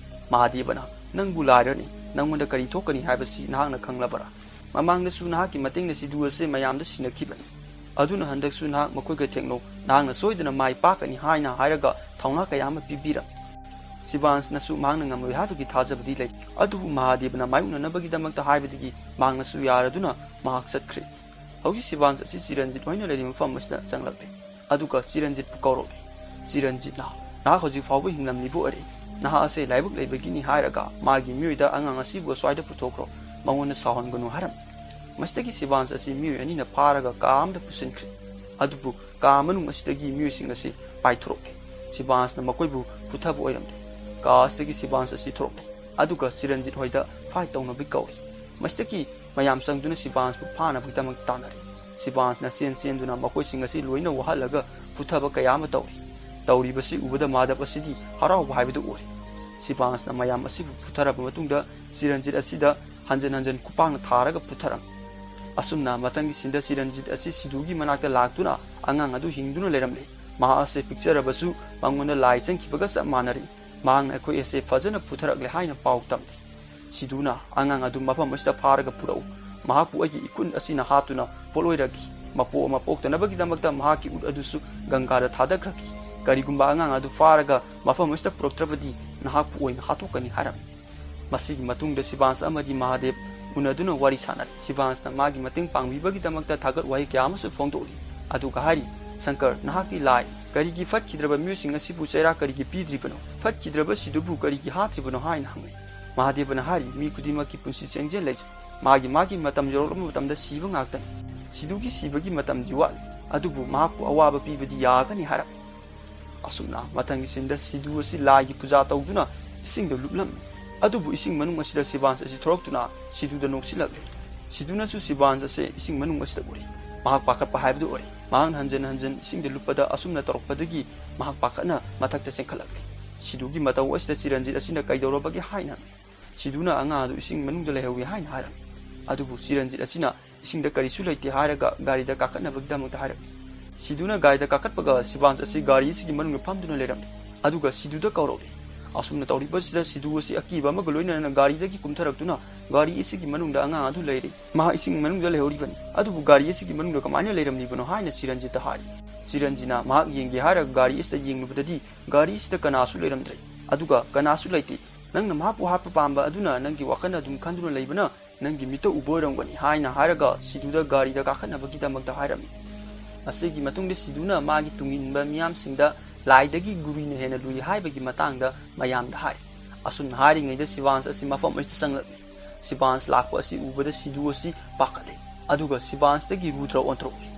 ꯃꯍꯥꯗꯦꯕꯅ, ꯅꯪꯕꯨ ꯂꯥꯏꯔꯅꯤ, ꯅꯪꯉꯣꯟꯗ ꯀꯔꯤ ꯊꯣꯛꯀꯅꯤ ꯍꯥꯏꯕꯁꯤ ꯅꯍꯥꯛꯅ ꯈꯪꯂꯕꯔꯥ? ꯃꯃꯥꯡꯗꯁꯨ ꯅꯍꯥꯛꯀꯤ ꯃꯇꯦꯡꯅ ꯁꯤꯙꯨ ꯑꯁꯦ ꯃꯌꯥꯝꯗ ꯁꯤꯟꯅꯈꯤꯕꯅꯤ꯫ ꯑꯗꯨꯅ ꯍꯟꯗꯛꯁꯨ ꯅꯍꯥꯛ ꯃꯈꯣꯏꯒ ꯊꯦꯡꯅꯧ, ꯅꯍꯥꯛꯅ ꯁꯣꯏꯗꯅ ꯃꯥꯏ ꯄꯥꯛꯀꯅꯤ ꯍꯥꯏꯅ ꯍꯥꯏꯔꯒ ꯊꯧꯅꯥ ꯀꯌꯥ ꯑꯃ ꯄꯤꯕꯤꯔꯝꯃꯤ꯫ ꯁꯤꯕꯥꯟꯁꯅꯁꯨ ꯃꯍꯥꯛꯅ ꯉꯝꯂꯣꯏ ꯍꯥꯏꯕꯒꯤ ꯊꯥꯖꯕꯗꯤ ꯂꯩ, ꯑꯗꯨꯕꯨ ꯃꯍꯥꯗꯦꯕꯅ ꯃꯥꯌꯣꯛꯅꯅꯕꯒꯤꯗꯃꯛꯇ ꯍꯥꯏꯕꯗꯒꯤ ꯃꯍꯥꯛꯅꯁꯨ ꯌꯥꯔꯗꯨꯅ ꯃꯍꯥꯛ ꯆꯠꯈ꯭ꯔꯦ꯫ ꯍꯧꯖꯤꯛ ꯁꯤꯕꯥꯟꯁ ꯑꯁꯤ ꯆꯤꯔꯟꯖꯤꯠ ꯍꯣꯏꯅ ꯂꯩꯔꯤꯕ ꯃꯐꯝ ꯑꯁꯤꯗ ꯆꯪꯂꯛꯂꯦ, ꯑꯗꯨꯒ ꯆꯤꯔꯟꯖꯤꯠꯄꯨ ꯀꯧꯔꯛꯂꯦ꯫ ꯆꯤꯔꯟꯖꯤꯠꯅ, ꯅꯍꯥꯛ ꯍꯧꯖꯤꯛ ꯐꯥꯎꯕ ꯍꯤꯡꯂꯝꯂꯤꯕ ꯑꯣꯏꯔꯦ꯫ ꯅꯍꯥꯛ ꯑꯁꯦ ꯂꯥꯏꯕꯛ ꯂꯩꯕꯒꯤꯅꯤ ꯍꯥꯏꯔꯒ ꯃꯥꯒꯤ ꯃꯤꯑꯣꯏꯗ ꯑꯉꯥꯡ ꯑꯁꯤꯕꯨ ꯑꯁ꯭ꯋꯥꯏꯗ ꯄꯨꯊꯣꯛꯈ꯭ꯔꯣ, ꯃꯉꯣꯟꯗ ꯁꯥꯎꯍꯟꯒꯅꯨ ꯍꯥꯏꯔꯝꯃꯤ꯫ ꯃꯁꯤꯗꯒꯤ ꯁꯤꯕꯥꯟꯁ ꯑꯁꯤ ꯃꯤꯑꯣꯏ ꯑꯅꯤꯅ ꯐꯥꯔꯒ ꯀꯥ ꯑꯃꯗ ꯄꯨꯁꯤꯟꯈ꯭ꯔꯦ꯫ ꯑꯗꯨꯕꯨ ꯀꯥ ꯃꯅꯨꯡ ꯑꯁꯤꯗꯒꯤ ꯃꯤꯑꯣꯏꯁꯤꯡ ꯑꯁꯤ ꯄꯥꯏꯊꯣꯔꯛꯂꯦ꯫ ꯁꯤꯕꯥꯟꯁꯅ ꯃꯈꯣꯏꯕꯨ ꯐꯨꯊꯕ ꯑꯣꯏꯔꯝꯂꯦ꯫ ꯀꯥ ꯑꯁꯤꯗꯒꯤ ꯁꯤꯕꯥꯟꯁ ꯑꯁꯤ ꯊꯣꯔꯛꯂꯦ, ꯑꯗꯨꯒ ꯆꯤꯔꯟꯖꯤꯠ ꯍꯣꯏꯗ ꯐꯥꯏꯠ ꯇꯧꯅꯕ ꯀꯧꯔꯤ꯫ ꯃꯁꯤꯗꯒꯤ ꯃꯌꯥꯝ ꯆꯪꯗꯨꯅ ꯁꯤꯕꯥꯟꯁꯄꯨ ꯐꯥꯅꯕꯒꯤꯗꯃꯛ ꯇꯥꯟꯅꯔꯤ꯫ ꯁꯤꯕꯥꯟꯁꯅ ꯆꯦꯟ ꯆꯦꯟꯗꯨꯅ ꯃꯈꯣꯏꯁꯤꯡ ꯑꯁꯤ ꯂꯣꯏꯅ ꯋꯥꯍꯜꯂꯒ ꯐꯨꯊꯕ ꯀꯌꯥ ꯑꯃ ꯇꯧꯔꯤ꯫ ꯇꯧꯔꯤꯕꯁꯤ ꯎꯕꯗ ꯃꯥꯙꯕ ꯑꯁꯤꯗꯤ ꯍꯔꯥꯎꯕ ꯍꯥꯏꯕꯗꯨ ꯑꯣꯏ꯫ ꯁꯤꯕꯥꯟꯁꯅ ꯃꯌꯥꯝ ꯑꯁꯤꯕꯨ ꯐꯨꯊꯔꯕ ꯃꯇꯨꯡꯗ ꯆꯤꯔꯟꯖꯤꯠ ꯑꯁꯤꯗ ꯍꯟꯖꯟ ꯍꯟꯖꯟ ꯈꯨꯄꯥꯛꯅ ꯊꯥꯔꯒ ꯐꯨꯊꯔꯝꯃꯤ꯫ ꯑꯁꯨꯝꯅ ꯃꯊꯪꯒꯤ ꯁꯤꯟꯗ ꯆꯤꯔꯟꯖꯤꯠ ꯑꯁꯤ ꯁꯤꯙꯨꯒꯤ ꯃꯅꯥꯛꯇ ꯂꯥꯛꯇꯨꯅ ꯑꯉꯥꯡ ꯑꯗꯨ ꯍꯤꯡꯗꯨꯅ ꯂꯩꯔꯝꯂꯦ꯫ ꯃꯍꯥꯛ ꯑꯁꯦ ꯄꯤꯛꯆꯔꯕꯁꯨ ꯃꯉꯣꯟꯗ ꯂꯥꯏ ꯆꯪꯈꯤꯕꯒ ꯆꯞ ꯃꯥꯟꯅꯔꯤ꯫ ꯃꯍꯥꯛꯅ ꯑꯩꯈꯣꯏ ꯑꯁꯦ ꯐꯖꯅ ꯐꯨꯊꯔꯛꯂꯦ ꯍꯥꯏꯅ ꯄꯥꯎ ꯇꯝꯂꯤ꯫ ꯁꯤꯗꯨꯅ ꯑꯉꯥꯡ ꯑꯗꯨ ꯃꯐꯝ ꯑꯁꯤꯗ ꯐꯥꯔꯒ ꯄꯨꯔꯛꯎ꯫ ꯃꯍꯥꯛꯄꯨ ꯑꯩꯒꯤ ꯏꯈꯨꯠ ꯑꯁꯤꯅ ꯍꯥꯠꯇꯨꯅ ꯄꯣꯠꯂꯣꯏꯔꯒꯦ꯫ ꯃꯄꯣꯛ ꯑꯃ ꯄꯣꯛꯇꯅꯕꯒꯤꯗꯃꯛꯇ ꯃꯍꯥꯛꯀꯤ ꯎꯠ ꯑꯗꯨꯁꯨ ꯒꯪꯒꯥꯗ ꯊꯥꯗꯈ꯭ꯔꯒꯦ꯫ ꯀꯔꯤꯒꯨꯝꯕ ꯑꯉꯥꯡ ꯑꯗꯨ ꯐꯥꯔꯒ ꯃꯐꯝ ꯑꯁꯤꯗ ꯄꯨꯔꯛꯇ꯭ꯔꯕꯗꯤ ꯅꯍꯥꯛꯄꯨ ꯑꯣꯏꯅ ꯍꯥꯠꯇꯣꯛꯀꯅꯤ ꯍꯥꯏꯔꯝꯃꯤ꯫ ꯃꯁꯤꯒꯤ ꯃꯇꯨꯡꯗ ꯁꯤꯕꯥꯟꯁ ꯑꯃꯗꯤ ꯃꯍꯥꯗꯦꯕ ꯎꯅꯗꯨꯅ ꯋꯥꯔꯤ ꯁꯥꯅꯔꯤ꯫ ꯁꯤꯕꯥꯟꯁꯅ ꯃꯥꯒꯤ ꯃꯇꯦꯡ ꯄꯥꯡꯕꯤꯕꯒꯤꯗꯃꯛꯇ ꯊꯥꯒꯠ ꯋꯥꯍꯩ ꯀꯌꯥ ꯑꯃꯁꯨ ꯐꯣꯡꯗꯣꯛꯂꯤ꯫ ꯑꯗꯨꯒ ꯍꯥꯏꯔꯤ, "ꯁꯪꯀꯔ, ꯅꯍꯥꯛꯀꯤ ꯂꯥꯏ ꯀꯔꯤꯒꯤ ꯐꯠꯈꯤꯗ꯭ꯔꯕ ꯃꯤꯑꯣꯏꯁꯤꯡ ꯑꯁꯤꯕꯨ ꯆꯩꯔꯥꯛ ꯀꯔꯤꯒꯤ ꯄꯤꯗ꯭ꯔꯤꯕꯅꯣ? ꯐꯠꯈꯤꯗ꯭ꯔꯕ ꯁꯤꯗꯨꯕꯨ ꯀꯔꯤꯒꯤ ꯍꯥꯠꯇ꯭ꯔꯤꯕꯅꯣ?" ꯍꯥꯏꯅ ꯍꯪꯂꯤ꯫ ꯃꯍꯥꯗꯦꯕꯅ ꯍꯥꯏꯔꯤ, "ꯃꯤ ꯈꯨꯗꯤꯡꯃꯛꯀꯤ ꯄꯨꯟꯁꯤ ꯆꯦꯡꯖꯦꯜ ꯂꯩꯖꯩ꯫ ꯃꯥꯒꯤ ꯃꯥꯒꯤ ꯃꯇꯝ ꯌꯧꯔꯛꯂꯕ ꯃꯇꯝꯗ ꯁꯤꯕ ꯉꯥꯛꯇꯅꯤ꯫ ꯁꯤꯗꯨꯒꯤ ꯁꯤꯕꯒꯤ ꯃꯇꯝꯗꯤ ꯋꯥꯠꯂꯤ, ꯑꯗꯨꯕꯨ ꯃꯍꯥꯛꯄꯨ ꯑꯋꯥꯕ ꯄꯤꯕꯗꯤ ꯌꯥꯒꯅꯤ" ꯍꯥꯏꯔꯝꯃꯤ꯫ ꯑꯁꯨꯝꯅ ꯃꯊꯪꯒꯤ ꯁꯤꯟꯗ ꯁꯤꯗꯨ ꯑꯁꯤ ꯂꯥꯏꯒꯤ ꯄꯨꯖꯥ ꯇꯧꯗꯨꯅ ꯏꯁꯤꯡꯗ ꯂꯨꯞꯂꯝꯃꯤ꯫ ꯑꯗꯨꯕꯨ ꯏꯁꯤꯡ ꯃꯅꯨꯡ ꯑꯁꯤꯗ ꯁꯤꯕꯥꯟꯁ ꯑꯁꯤ ꯊꯣꯔꯛꯇꯨꯅ ꯁꯤꯗꯨꯗ ꯅꯣꯛꯁꯤꯜꯂꯛꯂꯦ꯫ ꯁꯤꯗꯨꯅꯁꯨ ꯁꯤꯕꯥꯟꯁ ꯑꯁꯤ ꯏꯁꯤꯡ ꯃꯅꯨꯡ ꯑꯁꯤꯗ ꯎꯔꯦ꯫ ꯃꯍꯥꯛ ꯄꯥꯈꯠꯄ ꯍꯥꯏꯕꯗꯨ ꯑꯣꯏꯔꯦ꯫ ꯃꯍꯥꯛꯅ ꯍꯟꯖꯟ ꯍꯟꯖꯟ ꯏꯁꯤꯡꯗ ꯂꯨꯞꯄꯗ ꯑꯁꯨꯝꯅ ꯇꯧꯔꯛꯄꯗꯒꯤ ꯃꯍꯥꯛ ꯄꯥꯈꯠꯅ ꯃꯊꯛꯇ ꯆꯦꯟꯈꯠꯂꯛꯂꯦ꯫ ꯁꯤꯗꯨꯒꯤ ꯃꯇꯧ ꯑꯁꯤꯗ ꯆꯤꯔꯟꯖꯤꯠ ꯑꯁꯤꯅ ꯀꯩꯗꯧꯔꯕꯒꯦ ꯍꯥꯏꯅ ꯍꯪꯉꯤ꯫ ꯁꯤꯗꯨꯅ ꯑꯉꯥꯡ ꯑꯗꯨ ꯏꯁꯤꯡ ꯃꯅꯨꯡꯗ ꯂꯩꯍꯧꯏ ꯍꯥꯏꯅ ꯍꯥꯏꯔꯝꯃꯤ꯫ ꯑꯗꯨꯕꯨ ꯆꯤꯔꯟꯖꯤꯠ ꯑꯁꯤꯅ ꯏꯁꯤꯡꯗ ꯀꯔꯤꯁꯨ ꯂꯩꯇꯦ ꯍꯥꯏꯔꯒ ꯒꯥꯔꯤꯗ ꯀꯥꯈꯠꯅꯕꯒꯤꯗꯃꯛꯇ ꯍꯥꯏꯔꯛꯏ꯫ ꯁꯤꯗꯨꯅ ꯒꯥꯔꯤꯗ ꯀꯥꯈꯠꯄꯒ ꯁꯤꯕꯥꯟꯁ ꯑꯁꯤ ꯒꯥꯔꯤ ꯑꯁꯤꯒꯤ ꯃꯅꯨꯡꯗ ꯐꯝꯗꯨꯅ ꯂꯩꯔꯝꯃꯤ꯫ ꯑꯗꯨꯒ ꯁꯤꯗꯨꯗ ꯀꯧꯔꯛꯂꯤ꯫ ꯑꯁꯨꯝꯅ ꯇꯧꯔꯤꯕꯁꯤꯗ ꯁꯤꯗꯨ ꯑꯁꯤ ꯑꯀꯤꯕ ꯑꯃꯒ ꯂꯣꯏꯅꯅ ꯒꯥꯔꯤꯗꯒꯤ ꯀꯨꯝꯊꯔꯛꯇꯨꯅ ꯒꯥꯔꯤ ꯑꯁꯤꯒꯤ ꯃꯅꯨꯡꯗ ꯑꯉꯥꯡ ꯑꯗꯨ ꯂꯩꯔꯤ꯫ ꯃꯍꯥꯛ ꯏꯁꯤꯡ ꯃꯅꯨꯡꯗ ꯂꯩꯍꯧꯔꯤꯕꯅꯤ꯫ ꯑꯗꯨꯕꯨ ꯒꯥꯔꯤ ꯑꯁꯤꯒꯤ ꯃꯅꯨꯡꯗ ꯀꯃꯥꯏꯅ ꯂꯩꯔꯝꯂꯤꯕꯅꯣ ꯍꯥꯏꯅ ꯆꯤꯔꯟꯖꯤꯠꯇ ꯍꯥꯏꯔꯤ꯫ ꯆꯤꯔꯟꯖꯤꯠꯅ ꯃꯍꯥꯛ ꯌꯦꯡꯒꯦ ꯍꯥꯏꯔꯒ ꯒꯥꯔꯤ ꯑꯁꯤꯗ ꯌꯦꯡꯂꯨꯕꯗꯗꯤ ꯒꯥꯔꯤ ꯑꯁꯤꯗ ꯀꯅꯥꯁꯨ ꯂꯩꯔꯝꯗ꯭ꯔꯦ꯫ ꯑꯗꯨꯒ ꯀꯅꯥꯁꯨ ꯂꯩꯇꯦ꯫ "ꯅꯪꯅ ꯃꯍꯥꯛꯄꯨ ꯍꯥꯠꯄ ꯄꯥꯝꯕ ꯑꯗꯨꯅ ꯅꯪꯒꯤ ꯋꯥꯈꯜ ꯑꯗꯨꯝ ꯈꯟꯗꯨꯅ ꯂꯩꯕꯅ ꯅꯪꯒꯤ ꯃꯤꯠꯇ ꯎꯕ ꯑꯣꯏꯔꯝꯒꯅꯤ" ꯍꯥꯏꯅ ꯍꯥꯏꯔꯒ ꯁꯤꯗꯨꯗ ꯒꯥꯔꯤꯗ ꯀꯥꯈꯠꯅꯕꯒꯤꯗꯃꯛꯇ ꯍꯥꯏꯔꯝꯃꯤ꯫ ꯃꯁꯤꯒꯤ ꯃꯇꯨꯡꯗ ꯁꯤꯗꯨꯅ ꯃꯥꯒꯤ ꯇꯨꯡꯏꯟꯕ ꯃꯤꯌꯥꯝꯁꯤꯡꯗ ꯂꯥꯏꯗꯒꯤ ꯒꯨꯔꯨꯅ ꯍꯦꯟꯅ ꯂꯨꯏ ꯍꯥꯏꯕꯒꯤ ꯃꯇꯥꯡꯗ ꯃꯌꯥꯝꯗ ꯍꯥꯏ꯫ ꯑꯁꯨꯝꯅ ꯍꯥꯏꯔꯤꯉꯩꯗ ꯁꯤꯕꯥꯟꯁ ꯑꯁꯤ ꯃꯐꯝ ꯑꯁꯤꯗ ꯆꯪꯂꯛꯂꯤ꯫ ꯁꯤꯕꯥꯟꯁ ꯂꯥꯛꯄ ꯑꯁꯤ ꯎꯕꯗ ꯁꯤꯗꯨ ꯑꯁꯤ ꯄꯥꯈꯠꯂꯤ꯫ ꯑꯗꯨꯒ ꯁꯤꯕꯥꯟꯁꯇꯒꯤ ꯔꯨꯗ꯭ꯔ ꯑꯣꯟꯊꯣꯔꯛꯂꯤ꯫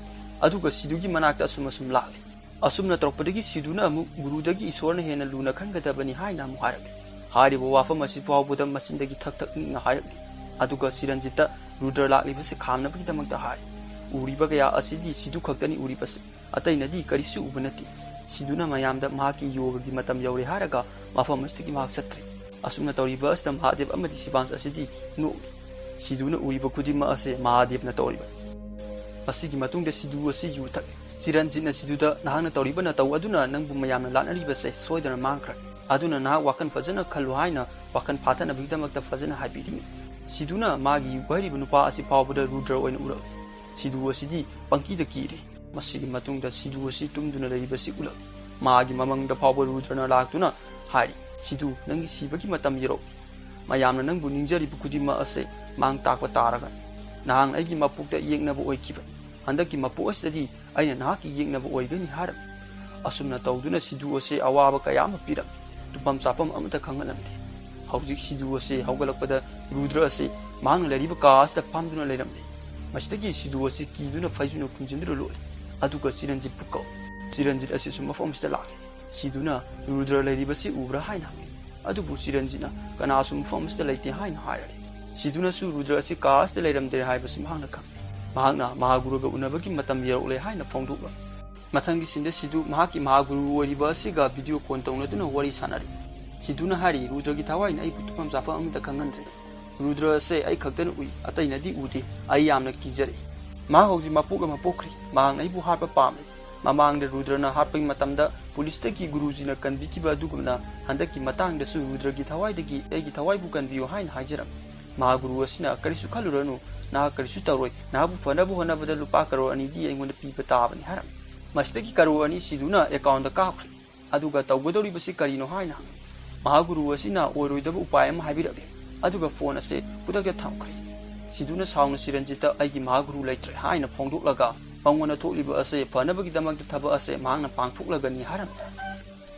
ꯑꯗꯨꯒ ꯁꯤꯗꯨꯒꯤ ꯃꯅꯥꯛꯇ ꯑꯁꯨꯝ ꯑꯁꯨꯝ ꯂꯥꯛꯂꯤ꯫ ꯑꯁꯨꯝꯅ ꯇꯧꯔꯛꯄꯗꯒꯤ ꯁꯤꯗꯨꯅ ꯑꯃꯨꯛ ꯒꯨꯔꯨꯗꯒꯤ ꯏꯁꯣꯔꯅ ꯍꯦꯟꯅ ꯂꯨꯅ ꯈꯟꯒꯗꯕꯅꯤ ꯍꯥꯏꯅ ꯑꯃꯨꯛ ꯍꯥꯏꯔꯛꯂꯤ꯫ ꯍꯥꯏꯔꯤꯕ ꯋꯥꯐꯝ ꯑꯁꯤ ꯐꯥꯎꯕꯗ ꯃꯆꯤꯟꯗꯒꯤ ꯊꯛ ꯊꯛ ꯅꯤꯛꯅ ꯍꯥꯏꯔꯛꯂꯤ꯫ ꯑꯗꯨꯒ ꯆꯤꯔꯟꯖꯤꯠꯇ ꯔꯨꯗ꯭ꯔ ꯂꯥꯛꯂꯤꯕꯁꯤ ꯈꯥꯝꯅꯕꯒꯤꯗꯃꯛꯇ ꯍꯥꯏ꯫ ꯎꯔꯤꯕ ꯀꯌꯥ ꯑꯁꯤꯗꯤ ꯁꯤꯗꯨ ꯈꯛꯇꯅꯤ ꯎꯔꯤꯕꯁꯤ꯫ ꯑꯇꯩꯅꯗꯤ ꯀꯔꯤꯁꯨ ꯎꯕ ꯅꯠꯇꯦ꯫ ꯁꯤꯗꯨꯅ ꯃꯌꯥꯝꯗ ꯃꯍꯥꯛꯀꯤ ꯌꯣꯒꯒꯤ ꯃꯇꯝ ꯌꯧꯔꯦ ꯍꯥꯏꯔꯒ ꯃꯐꯝ ꯑꯁꯤꯗꯒꯤ ꯃꯍꯥꯛ ꯆꯠꯈ꯭ꯔꯦ꯫ ꯑꯁꯨꯝꯅ ꯇꯧꯔꯤꯕ ꯑꯁꯤꯗ ꯃꯍꯥꯗꯦꯕ ꯑꯃꯗꯤ ꯁꯤꯕꯥꯟꯁ ꯑꯁꯤꯗꯤ ꯅꯣꯛꯂꯤ꯫ ꯁꯤꯗꯨꯅ ꯎꯔꯤꯕ ꯈꯨꯗꯤꯡꯃꯛ ꯑꯁꯤ ꯃꯍꯥꯗꯦꯕꯅ ꯇꯧꯔꯤꯕꯅꯤ꯫ ꯃꯁꯤꯒꯤ ꯃꯇꯨꯡꯗ ꯁꯤꯗꯨ ꯑꯁꯤ ꯌꯨ ꯊꯛꯏ꯫ ꯆꯤꯔꯟꯖꯤꯠꯅ ꯁꯤꯗꯨꯗ, "ꯅꯍꯥꯛꯅ ꯇꯧꯔꯤꯕ ꯅꯇꯧ ꯑꯗꯨꯅ ꯅꯪꯕꯨ ꯃꯌꯥꯝꯅ ꯂꯥꯠꯅꯔꯤꯕꯁꯦ ꯁꯣꯏꯗꯅ ꯃꯥꯡꯈ꯭ꯔꯅꯤ꯫ ꯑꯗꯨꯅ ꯅꯍꯥꯛ ꯋꯥꯈꯜ ꯐꯖꯅ ꯈꯜꯂꯨ" ꯍꯥꯏꯅ ꯋꯥꯈꯜ ꯐꯥꯊꯅꯕꯒꯤꯗꯃꯛꯇ ꯐꯖꯅ ꯍꯥꯏꯕꯤꯔꯤ꯫ ꯁꯤꯗꯨꯅ ꯃꯥꯒꯤ ꯍꯥꯏꯔꯤꯕ ꯅꯨꯄꯥ ꯑꯁꯤ ꯐꯥꯎꯕꯗ ꯔꯨꯗ꯭ꯔ ꯑꯣꯏꯅ ꯎꯔꯛꯏ꯫ ꯁꯤꯗꯨ ꯑꯁꯤꯗꯤ ꯄꯪꯀꯤꯗ ꯀꯤꯔꯦ꯫ ꯃꯁꯤꯒꯤ ꯃꯇꯨꯡꯗ ꯁꯤꯗꯨ ꯑꯁꯤ ꯇꯨꯝꯗꯨꯅ ꯂꯩꯔꯤꯕꯁꯤ ꯎꯠꯂꯛꯏ꯫ ꯃꯥꯒꯤ ꯃꯃꯪꯗ ꯐꯥꯎꯕ ꯔꯨꯗ꯭ꯔꯅ ꯂꯥꯛꯇꯨꯅ ꯍꯥꯏꯔꯤ, "ꯁꯤꯗꯨ, ꯅꯪꯒꯤ ꯁꯤꯕꯒꯤ ꯃꯇꯝ ꯌꯧꯔꯛꯂꯦ꯫ ꯃꯌꯥꯝꯅ ꯅꯪꯕꯨ ꯅꯤꯡꯖꯔꯤꯕ ꯈꯨꯗꯤꯡꯃꯛ ꯑꯁꯦ ꯃꯥꯡ ꯇꯥꯛꯄ ꯇꯥꯔꯒꯅꯤ꯫ ꯅꯍꯥꯛꯅ ꯑꯩꯒꯤ ꯃꯄꯣꯛꯇ ꯌꯦꯛꯅꯕ ꯑꯣꯏꯈꯤꯕꯅꯤ꯫ ꯍꯟꯗꯛꯀꯤ ꯃꯄꯣꯛ ꯑꯁꯤꯗꯗꯤ ꯑꯩꯅ ꯅꯍꯥꯛꯀꯤ ꯌꯦꯛꯅꯕ ꯑꯣꯏꯒꯅꯤ" ꯍꯥꯏꯔꯝꯃꯤ꯫ ꯑꯁꯨꯝꯅ ꯇꯧꯗꯨꯅ ꯁꯤꯗꯨ ꯑꯁꯦ ꯑꯋꯥꯕ ꯀꯌꯥ ꯑꯃ ꯄꯤꯔꯝꯃꯤ꯫ ꯇꯨꯝꯐꯝ ꯆꯥꯐꯝ ꯑꯃꯠꯇ ꯈꯪꯍꯜꯂꯝꯗꯦ꯫ ꯍꯧꯖꯤꯛ ꯁꯤꯗꯨ ꯑꯁꯦ ꯍꯧꯒꯠꯂꯛꯄꯗ ꯔꯨꯗ꯭ꯔ ꯑꯁꯦ ꯃꯍꯥꯛꯅ ꯂꯩꯔꯤꯕ ꯀꯥ ꯑꯁꯤꯗ ꯐꯝꯗꯨꯅ ꯂꯩꯔꯝꯂꯦ꯫ ꯃꯁꯤꯗꯒꯤ ꯁꯤꯗꯨ ꯑꯁꯤ ꯀꯤꯗꯨꯅ ꯐꯩꯖꯨꯞꯅ ꯈꯨꯝꯖꯤꯟꯗꯨꯅ ꯂꯣꯠꯂꯤ꯫ ꯑꯗꯨꯒ ꯆꯤꯔꯟꯖꯤꯠꯄꯨ ꯀꯧꯏ꯫ ꯆꯤꯔꯟꯖꯤꯠ ꯑꯁꯤꯁꯨ ꯃꯐꯝ ꯑꯁꯤꯗ ꯂꯥꯛꯂꯦ꯫ ꯁꯤꯗꯨꯅ ꯔꯨꯗ꯭ꯔ ꯂꯩꯔꯤꯕꯁꯤ ꯎꯕ꯭ꯔꯥ ꯍꯥꯏꯅ ꯍꯪꯏ꯫ ꯑꯗꯨꯕꯨ ꯆꯤꯔꯟꯖꯤꯠꯅ ꯀꯅꯥꯁꯨ ꯃꯐꯝ ꯑꯁꯤꯗ ꯂꯩꯇꯦ ꯍꯥꯏꯅ ꯍꯥꯏꯔꯛꯏ꯫ ꯁꯤꯗꯨꯅꯁꯨ ꯔꯨꯗ꯭ꯔ ꯑꯁꯤ ꯀꯥ ꯑꯁꯤꯗ ꯂꯩꯔꯝꯗꯦ ꯍꯥꯏꯕꯁꯤ ꯃꯍꯥꯛꯅ ꯈꯪꯏ꯫ ꯃꯍꯥꯛꯅ ꯃꯍꯥꯒꯨꯔꯨꯒ ꯎꯅꯕꯒꯤ ꯃꯇꯝ ꯌꯧꯔꯛꯂꯦ ꯍꯥꯏꯅ ꯐꯣꯡꯗꯣꯛꯂꯝꯃꯤ꯫ ꯃꯊꯪꯒꯤ ꯁꯤꯟꯗ ꯁꯤꯗꯨ ꯃꯍꯥꯛꯀꯤ ꯃꯍꯥꯒꯨꯔꯨ ꯑꯣꯏꯔꯤꯕ ꯑꯁꯤꯒ ꯚꯤꯗꯤꯑꯣ ꯀꯣꯜ ꯇꯧꯅꯗꯨꯅ ꯋꯥꯔꯤ ꯁꯥꯟꯅꯔꯤ꯫ ꯁꯤꯗꯨꯅ ꯍꯥꯏꯔꯤ, "ꯔꯨꯗ꯭ꯔꯒꯤ ꯊꯋꯥꯏꯅ ꯑꯩꯕꯨ ꯇꯨꯝꯐꯝ ꯆꯥꯐꯝ ꯑꯃꯠꯇ ꯈꯪꯍꯟꯗ꯭ꯔꯦ꯫ ꯔꯨꯗ꯭ꯔ ꯑꯁꯦ ꯑꯩ ꯈꯛꯇꯅ ꯎꯏ, ꯑꯇꯩꯅꯗꯤ ꯎꯗꯦ꯫ ꯑꯩ ꯌꯥꯝꯅ ꯀꯤꯖꯔꯦ꯫ ꯃꯍꯥꯛ ꯍꯧꯖꯤꯛ ꯃꯄꯣꯛ ꯑꯃ ꯄꯣꯛꯈ꯭ꯔꯦ꯫ ꯃꯍꯥꯛꯅ ꯑꯩꯕꯨ ꯍꯥꯠꯄ ꯄꯥꯝꯃꯤ꯫ ꯃꯃꯥꯡꯗ ꯔꯨꯗ꯭ꯔꯅ ꯍꯥꯠꯄꯒꯤ ꯃꯇꯝꯗ ꯄꯨꯂꯤꯁꯇꯒꯤ ꯒꯨꯔꯨꯖꯤꯅ ꯀꯟꯕꯤꯈꯤꯕ ꯑꯗꯨꯒꯨꯝꯅ ꯍꯟꯗꯛꯀꯤ ꯃꯇꯥꯡꯗꯁꯨ ꯔꯨꯗ꯭ꯔꯒꯤ ꯊꯋꯥꯏꯗꯒꯤ ꯑꯩꯒꯤ ꯊꯋꯥꯏꯕꯨ ꯀꯟꯕꯤꯌꯨ" ꯍꯥꯏꯅ ꯍꯥꯏꯖꯔꯝꯃꯤ꯫ ꯃꯍꯥꯒꯨꯔꯨ ꯑꯁꯤꯅ, "ꯀꯔꯤꯁꯨ ꯈꯜꯂꯨꯔꯅꯨ, ꯅꯍꯥꯛ ꯀꯔꯤꯁꯨ ꯇꯧꯔꯣꯏ꯫ ꯅꯍꯥꯛꯄꯨ ꯐꯅꯕ ꯍꯣꯠꯅꯕꯗ ꯂꯨꯄꯥ ꯀꯔꯣꯔ ꯑꯅꯤꯗꯤ ꯑꯩꯉꯣꯟꯗ ꯄꯤꯕ ꯇꯥꯕꯅꯤ" ꯍꯥꯏꯔꯝꯃꯤ꯫ ꯃꯁꯤꯗꯒꯤ ꯀꯔꯣꯔ ꯑꯅꯤ ꯁꯤꯗꯨꯅ ꯑꯦꯀꯥꯎꯟꯗ ꯀꯥꯞꯈ꯭ꯔꯦ꯫ ꯑꯗꯨꯒ ꯇꯧꯒꯗꯧꯔꯤꯕꯁꯤ ꯀꯔꯤꯅꯣ ꯍꯥꯏꯅ ꯍꯪꯏ꯫ ꯃꯍꯥꯒꯨꯔꯨ ꯑꯁꯤꯅ ꯑꯣꯏꯔꯣꯏꯗꯕ ꯎꯄꯥꯏ ꯑꯃ ꯍꯥꯏꯕꯤꯔꯛꯂꯦ꯫ ꯑꯗꯨꯒ ꯐꯣꯟ ꯑꯁꯤ ꯈꯨꯗꯛꯇ ꯊꯝꯈ꯭ꯔꯦ꯫ ꯁꯤꯗꯨꯅ ꯁꯥꯎꯅ ꯆꯤꯔꯟꯖꯤꯠꯇ "ꯑꯩꯒꯤ ꯃꯍꯥꯒꯨꯔꯨ ꯂꯩꯇ꯭ꯔꯦ" ꯍꯥꯏꯅ ꯐꯣꯡꯗꯣꯛꯂꯒ ꯃꯉꯣꯟꯗ ꯊꯣꯛꯂꯤꯕ ꯑꯁꯤ ꯐꯅꯕꯒꯤꯗꯃꯛꯇ ꯊꯕꯛ ꯑꯁꯤ ꯃꯍꯥꯛꯅ ꯄꯥꯡꯊꯣꯛꯂꯒꯅꯤ ꯍꯥꯏꯔꯝꯃꯤ꯫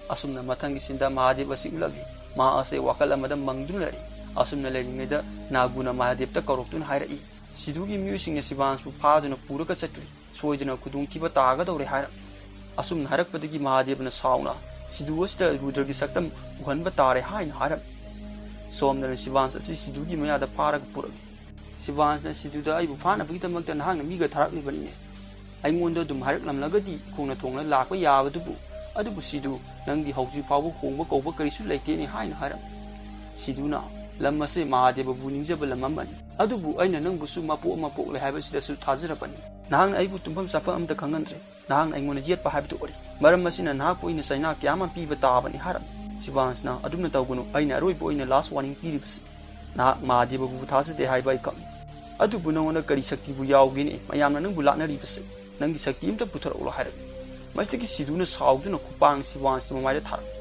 ꯑꯁꯨꯝꯅ ꯃꯊꯪꯒꯤ ꯁꯤꯟꯗ ꯃꯍꯥꯗꯦꯕ ꯑꯁꯤ ꯎꯠꯂꯛꯂꯤ꯫ ꯃꯍꯥꯛ ꯑꯁꯤ ꯋꯥꯈꯜ ꯑꯃꯗ ꯃꯪꯗꯨꯅ ꯂꯩꯔꯤ꯫ ꯑꯁꯨꯝꯅ ꯂꯩꯔꯤꯉꯩꯗ ꯅꯥꯒꯨꯅ ꯃꯍꯥꯗꯦꯕꯇ ꯀꯧꯔꯛꯇꯨꯅ ꯍꯥꯏꯔꯛꯏ, "ꯁꯤꯗꯨꯒꯤ ꯃꯤꯑꯣꯏꯁꯤꯡꯅ ꯁꯤꯕꯥꯟꯁꯄꯨ ꯐꯥꯗꯨꯅ ꯄꯨꯔꯒ ꯆꯠꯈ꯭ꯔꯦ꯫ ꯁꯣꯏꯗꯅ ꯈꯨꯗꯣꯡꯊꯤꯕ ꯇꯥꯒꯗꯧꯔꯦ" ꯍꯥꯏꯔꯝꯃꯤ꯫ ꯑꯁꯨꯝꯅ ꯍꯥꯏꯔꯛꯄꯗꯒꯤ ꯃꯍꯥꯗꯦꯕꯅ ꯁꯥꯎꯅ, "ꯁꯤꯗꯨ ꯑꯁꯤꯗ ꯔꯨꯗ꯭ꯔꯒꯤ ꯁꯛꯇꯝ ꯎꯍꯟꯕ ꯇꯥꯔꯦ" ꯍꯥꯏꯅ ꯍꯥꯏꯔꯝꯃꯤ꯫ ꯁꯣꯝꯗꯅ ꯁꯤꯕꯥꯟꯁ ꯑꯁꯤ ꯁꯤꯗꯨꯒꯤ ꯃꯌꯥꯗ ꯐꯥꯔꯒ ꯄꯨꯔꯛꯏ꯫ ꯁꯤꯕꯥꯟꯁꯅ ꯁꯤꯗꯨꯗ, "ꯑꯩꯕꯨ ꯐꯥꯅꯕꯒꯤꯗꯃꯛꯇ ꯅꯍꯥꯛꯅ ꯃꯤꯒ ꯊꯥꯔꯛꯂꯤꯕꯅꯤꯅꯦ꯫ ꯑꯩꯉꯣꯟꯗ ꯑꯗꯨꯝ ꯍꯥꯏꯔꯛꯂꯝꯂꯒꯗꯤ ꯈꯣꯡꯅ ꯊꯣꯡꯅ ꯂꯥꯛꯄ ꯌꯥꯕꯗꯨꯕꯨ꯫ ꯑꯗꯨꯕꯨ ꯁꯤꯗꯨ, ꯅꯪꯗꯤ ꯍꯧꯖꯤꯛ ꯐꯥꯎꯕ ꯍꯣꯡꯕ ꯀꯧꯕ ꯀꯔꯤꯁꯨ ꯂꯩꯇꯦꯅꯦ" ꯍꯥꯏꯅ ꯍꯥꯏꯔꯝꯃꯤ꯫ ꯁꯤꯗꯨꯅ, "ꯂꯝ ꯑꯁꯦ ꯃꯍꯥꯗꯦꯕꯕꯨ ꯅꯤꯡꯖꯕ ꯂꯝ ꯑꯃꯅꯤ꯫ ꯑꯗꯨꯕꯨ ꯑꯩꯅ ꯅꯪꯕꯨꯁꯨ ꯃꯄꯣꯛ ꯑꯃ ꯄꯣꯛꯂꯦ ꯍꯥꯏꯕꯁꯤꯗꯁꯨ ꯊꯥꯖꯔꯕꯅꯤ꯫ "ꯅꯍꯥꯛꯅ ꯑꯩꯕꯨ ꯇꯨꯝꯐꯝ ꯆꯥꯐꯝ ꯑꯝꯇ ꯈꯪꯍꯟꯗ꯭ꯔꯦ꯫ ꯅꯍꯥꯛꯅ ꯑꯩꯉꯣꯟꯗ ꯌꯦꯠꯄ ꯍꯥꯏꯕꯗꯨ ꯑꯣꯏꯔꯦ꯫ ꯃꯔꯝ ꯑꯁꯤꯅ ꯅꯍꯥꯛꯄꯨ ꯑꯩꯅ ꯆꯩꯅꯥ ꯀꯌꯥ ꯑꯃ ꯄꯤꯕ ꯇꯥꯕꯅꯤ" ꯍꯥꯏꯔꯝꯃꯤ꯫ ꯁꯤꯕꯥꯟꯁꯅ, "ꯑꯗꯨꯝꯅ ꯇꯧꯒꯅꯨ, ꯑꯩꯅ ꯑꯔꯣꯏꯕ ꯑꯣꯏꯅ ꯂꯥꯁ ꯋꯥꯔꯅꯤꯡ ꯄꯤꯔꯤꯕꯁꯤ꯫ ꯅꯍꯥꯛ ꯃꯍꯥꯗꯦꯕꯕꯨ ꯊꯥꯖꯗꯦ ꯍꯥꯏꯕ ꯑꯩ ꯈꯪꯏ꯫ ꯑꯗꯨꯕꯨ ꯅꯉꯣꯟꯗ ꯀꯔꯤ ꯁꯛꯇꯤꯕꯨ ꯌꯥꯎꯒꯦꯅꯦ? ꯃꯌꯥꯝꯅ ꯅꯪꯕꯨ ꯂꯥꯛꯅꯔꯤꯕꯁꯦ꯫ ꯅꯪꯒꯤ ꯁꯛꯇꯤ ꯑꯝꯇ ꯄꯨꯊꯣꯔꯛꯂꯣ" ꯍꯥꯏꯔꯛꯏ꯫ ꯃꯁꯤꯗꯒꯤ ꯁꯤꯗꯨꯅ ꯁꯥꯎꯗꯨꯅ ꯈꯨꯄꯥꯡ ꯁꯤꯕꯥꯟꯁꯀꯤ ꯃꯃꯥꯏꯗ ꯊꯥꯔꯛꯏ꯫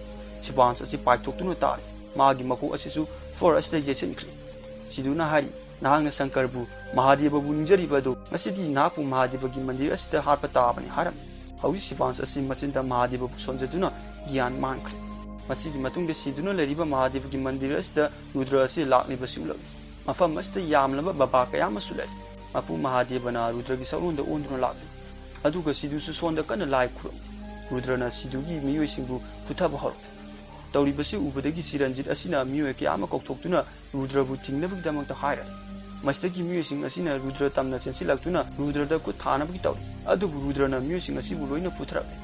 ꯁꯤꯕꯥꯟꯁ ꯑꯁꯤ ꯄꯥꯏꯊꯣꯛꯇꯨꯅ ꯇꯥꯔꯤ꯫ ꯃꯥꯒꯤ ꯃꯀꯣꯛ ꯑꯁꯤꯁꯨ ꯐ꯭ꯂꯣꯔ ꯑꯁꯤꯗ ꯌꯩꯁꯤꯟꯈ꯭ꯔꯦ꯫ ꯁꯤꯗꯨꯅ ꯍꯥꯏꯔꯤ, "ꯅꯍꯥꯛꯅ ꯁꯪꯀꯔꯕꯨ, ꯃꯍꯥꯗꯦꯕꯕꯨ ꯅꯤꯡꯖꯔꯤꯕ ꯑꯗꯨ, ꯉꯁꯤꯗꯤ ꯅꯍꯥꯛꯄꯨ ꯃꯍꯥꯗꯦꯕꯒꯤ ꯃꯟꯗꯤꯔ ꯑꯁꯤꯗ ꯍꯥꯠꯄ ꯇꯥꯕꯅꯤ" ꯍꯥꯏꯔꯝꯃꯤ꯫ ꯍꯧꯖꯤꯛ ꯁꯤꯕꯥꯟꯁ ꯑꯁꯤ ꯃꯆꯤꯟꯗ ꯃꯍꯥꯗꯦꯕꯕꯨ ꯁꯣꯟꯖꯗꯨꯅ ꯒ꯭ꯌꯥꯟ ꯃꯥꯡꯈ꯭ꯔꯦ꯫ ꯃꯁꯤꯒꯤ ꯃꯇꯨꯡꯗ ꯁꯤꯗꯨꯅ ꯂꯩꯔꯤꯕ ꯃꯍꯥꯗꯦꯕꯒꯤ ꯃꯟꯗꯤꯔ ꯑꯁꯤꯗ ꯔꯨꯗ꯭ꯔ ꯑꯁꯤ ꯂꯥꯛꯂꯤꯕꯁꯤ ꯎꯠꯂꯛꯂꯤ꯫ ꯃꯐꯝ ꯑꯁꯤꯗ ꯌꯥꯝꯂꯕ ꯕꯕꯥ ꯀꯌꯥ ꯑꯃꯁꯨ ꯂꯩ꯫ ꯃꯄꯨ ꯃꯍꯥꯗꯦꯕꯅ ꯔꯨꯗ꯭ꯔꯒꯤ ꯁꯛꯂꯣꯟꯗ ꯑꯣꯟꯗꯨꯅ ꯂꯥꯛꯂꯤ꯫ ꯑꯗꯨꯒ ꯁꯤꯗꯨꯁꯨ ꯁꯣꯟꯗ ꯀꯟꯅ ꯂꯥꯏ ꯈꯨꯔꯨꯝꯃꯤ꯫ ꯔꯨꯗ꯭ꯔꯅ ꯁꯤꯗꯨꯒꯤ ꯃꯤꯑꯣꯏꯁꯤꯡꯕꯨ ꯐꯨꯊꯕ ꯍꯧꯔꯛꯂꯤ꯫ ꯇꯧꯔꯤꯕꯁꯤ ꯎꯕꯗꯒꯤ ꯆꯤꯔꯟꯖꯤꯠ ꯑꯁꯤꯅ ꯃꯤꯑꯣꯏ ꯀꯌꯥ ꯑꯃ ꯀꯧꯊꯣꯛꯇꯨꯅ ꯔꯨꯗ꯭ꯔꯕꯨ ꯊꯤꯡꯅꯕꯒꯤꯗꯃꯛꯇ ꯍꯥꯏꯔꯦ꯫ ꯃꯁꯤꯗꯒꯤ ꯃꯤꯑꯣꯏꯁꯤꯡ ꯑꯁꯤꯅ ꯔꯨꯗ꯭ꯔ ꯇꯝꯅ ꯆꯦꯟꯁꯤꯜꯂꯛꯇꯨꯅ ꯔꯨꯗ꯭ꯔꯗ ꯈꯨꯠ ꯊꯥꯅꯕꯒꯤ ꯇꯧꯔꯤ꯫ ꯑꯗꯨꯕꯨ ꯔꯨꯗ꯭ꯔꯅ ꯃꯤꯑꯣꯏꯁꯤꯡ ꯑꯁꯤꯕꯨ ꯂꯣꯏꯅ ꯐꯨꯊꯔꯛꯂꯦ꯫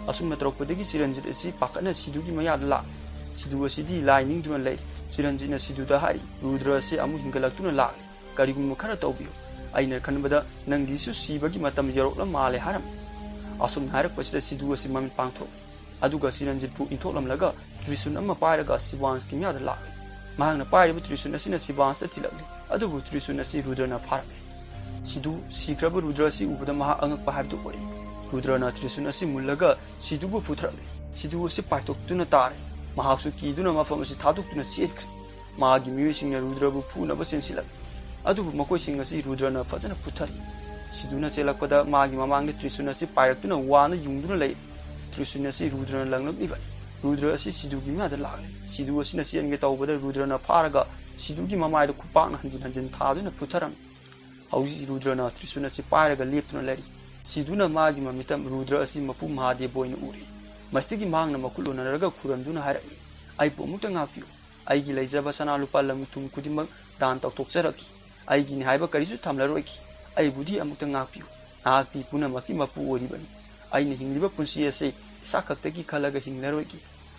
ꯑꯁꯨꯝꯅ ꯇꯧꯔꯛꯄꯗꯒꯤ ꯆꯤꯔꯟꯖꯤꯠ ꯑꯁꯤ ꯄꯥꯈꯠꯅ ꯁꯤꯗꯨꯒꯤ ꯃꯌꯥꯗ ꯂꯥꯛꯂꯦ꯫ ꯁꯤꯗꯨ ꯑꯁꯤꯗꯤ ꯂꯥꯏ ꯅꯤꯡꯗꯨꯅ ꯂꯩꯔꯤ꯫ ꯆꯤꯔꯟꯖꯤꯠꯅ ꯁꯤꯗꯨꯗ ꯍꯥꯏꯔꯤ, "ꯔꯨꯗ꯭ꯔ ꯑꯁꯤ ꯑꯃꯨꯛ ꯍꯤꯡꯒꯠꯂꯛꯇꯨꯅ ꯂꯥꯛꯂꯦ꯫ ꯀꯔꯤꯒꯨꯝꯕ ꯈꯔ ꯇꯧꯕꯤꯌꯨ꯫ ꯑꯩꯅ ꯈꯟꯕꯗ ꯅꯪꯒꯤꯁꯨ ꯁꯤꯕꯒꯤ ꯃꯇꯝ ꯌꯧꯔꯛꯂ ꯃꯥꯜꯂꯦ" ꯍꯥꯏꯔꯝꯃꯤ꯫ ꯑꯁꯨꯝꯅ ꯍꯥꯏꯔꯛꯄꯁꯤꯗ ꯁꯤꯗꯨ ꯑꯁꯤ ꯃꯃꯤꯠ ꯄꯥꯡꯊꯣꯛꯂꯦ꯫ ꯑꯗꯨꯒ ꯆꯤꯔꯟꯖꯤꯠꯄꯨ ꯏꯟꯊꯣꯛꯂꯝꯂꯒ ꯇ꯭ꯔꯤꯁꯨꯟ ꯑꯃ ꯄꯥꯏꯔꯒ ꯁꯤꯕꯥꯟꯁꯀꯤ ꯃꯌꯥꯗ ꯂꯥꯛꯂꯦ꯫ ꯃꯍꯥꯛꯅ ꯄꯥꯏꯔꯤꯕ ꯇ꯭ꯔꯤꯁꯨꯟ ꯑꯁꯤꯅ ꯁꯤꯕꯥꯟꯁꯇ ꯊꯤꯜꯂꯛꯂꯦ꯫ ꯑꯗꯨꯕꯨ ꯇ꯭ꯔꯤꯁꯨꯟ ꯑꯁꯤ ꯔꯨꯗ꯭ꯔꯅ ꯐꯥꯔꯛꯂꯦ꯫ ꯁꯤꯗꯨ ꯁꯤꯈ꯭ꯔꯕ ꯔꯨꯗ꯭ꯔ ꯑꯁꯤ ꯎꯕꯗ ꯃꯍꯥꯛ ꯑꯉꯛꯄ ꯍꯥꯏꯕꯗꯨ ꯑꯣꯏꯔꯦ꯫ ꯔꯨꯗ꯭ꯔꯅ ꯇ꯭ꯔꯤꯁꯨꯟ ꯑꯁꯤ ꯃꯨꯜꯂꯒ ꯁꯤꯗꯨꯕꯨ ꯐꯨꯊꯔꯛꯂꯦ꯫ ꯁꯤꯗꯨ ꯑꯁꯤ ꯄꯥꯏꯊꯣꯛꯇꯨꯅ ꯇꯥꯔꯦ꯫ ꯃꯍꯥꯛꯁꯨ ꯀꯤꯗꯨꯅ ꯃꯐꯝ ꯑꯁꯤ ꯊꯥꯗꯣꯛꯇꯨꯅ ꯆꯦꯟꯈ꯭ꯔꯦ꯫ ꯃꯍꯥꯛꯀꯤ ꯃꯤꯑꯣꯏꯁꯤꯡꯅ ꯔꯨꯗ꯭ꯔꯕꯨ ꯐꯨꯅꯕ ꯆꯦꯟꯁꯤꯜꯂꯛꯏ꯫ ꯑꯗꯨꯕꯨ ꯃꯈꯣꯏꯁꯤꯡ ꯑꯁꯤ ꯔꯨꯗ꯭ꯔꯅ ꯐꯖꯅ ꯐꯨꯊꯔꯤ꯫ ꯁꯤꯗꯨꯅ ꯆꯦꯜꯂꯛꯄꯗ ꯃꯥꯒꯤ ꯃꯃꯥꯡꯗ ꯇ꯭ꯔꯤꯁꯨꯟ ꯑꯁꯤ ꯄꯥꯏꯔꯛꯇꯨꯅ ꯋꯥꯅ ꯌꯨꯡꯗꯨꯅ ꯂꯩ꯫ ꯇ꯭ꯔꯤꯁꯨꯟ ꯑꯁꯤ ꯔꯨꯗ꯭ꯔꯅ ꯂꯪꯂꯛꯂꯤꯕꯅꯤ꯫ ꯔꯨꯗ꯭ꯔ ꯑꯁꯤ ꯁꯤꯗꯨꯒꯤ ꯃꯌꯥꯗ ꯂꯥꯛꯂꯦ꯫ ꯁꯤꯗꯨ ꯑꯁꯤꯅ ꯆꯦꯟꯒꯦ ꯇꯧꯕꯗ ꯔꯨꯗ꯭ꯔꯅ ꯐꯥꯔꯒ ꯁꯤꯗꯨꯒꯤ ꯃꯃꯥꯏꯗ ꯈꯨꯄꯥꯛꯅ ꯍꯟꯖꯤꯟ ꯍꯟꯖꯤꯟ ꯊꯥꯗꯨꯅ ꯐꯨꯊꯔꯝꯃꯤ꯫ ꯍꯧꯖꯤꯛ ꯔꯨꯗ꯭ꯔꯅ ꯇ꯭ꯔꯤꯁꯨꯟ ꯑꯁꯤ ꯄꯥꯏꯔꯒ ꯂꯦꯞꯇꯨꯅ ꯂꯩꯔꯤ꯫ ꯁꯤꯗꯨꯅ ꯃꯥꯒꯤ ꯃꯃꯤꯠꯇ ꯔꯨꯗ꯭ꯔ ꯑꯁꯤ ꯃꯄꯨ ꯃꯍꯥꯗꯦꯕ ꯑꯣꯏꯅ ꯎꯔꯤ꯫ ꯃꯁꯤꯗꯒꯤ ꯃꯍꯥꯛꯅ ꯃꯈꯨꯠ ꯎꯅꯔꯒ ꯈꯨꯔꯨꯝꯗꯨꯅ ꯍꯥꯏꯔꯛꯏ, "ꯑꯩꯕꯨ ꯑꯃꯨꯛꯇ ꯉꯥꯛꯄꯤꯌꯨ꯫ ꯑꯩꯒꯤ ꯂꯩꯖꯕ ꯁꯅꯥ ꯂꯨꯄꯥ ꯂꯪ ꯊꯨꯝ ꯈꯨꯗꯤꯡꯃꯛ ꯗꯥꯟ ꯇꯧꯊꯣꯛꯆꯔꯛꯈꯤ꯫ ꯑꯩꯒꯤꯅꯤ ꯍꯥꯏꯕ ꯀꯔꯤꯁꯨ ꯊꯝꯂꯔꯣꯏꯈꯤ꯫ ꯑꯩꯕꯨꯗꯤ ꯑꯃꯨꯛꯇ ꯉꯥꯛꯄꯤꯌꯨ꯫ ꯅꯍꯥꯛꯇꯤ ꯄꯨꯝꯅꯃꯛꯀꯤ ꯃꯄꯨ ꯑꯣꯏꯔꯤꯕꯅꯤ꯫ ꯑꯩꯅ ꯍꯤꯡꯂꯤꯕ ꯄꯨꯟꯁꯤ ꯑꯁꯤ ꯏꯁꯥ ꯈꯛꯇꯒꯤ ꯈꯜꯂꯒ ꯍꯤꯡꯂꯔꯣꯏꯒꯦ꯫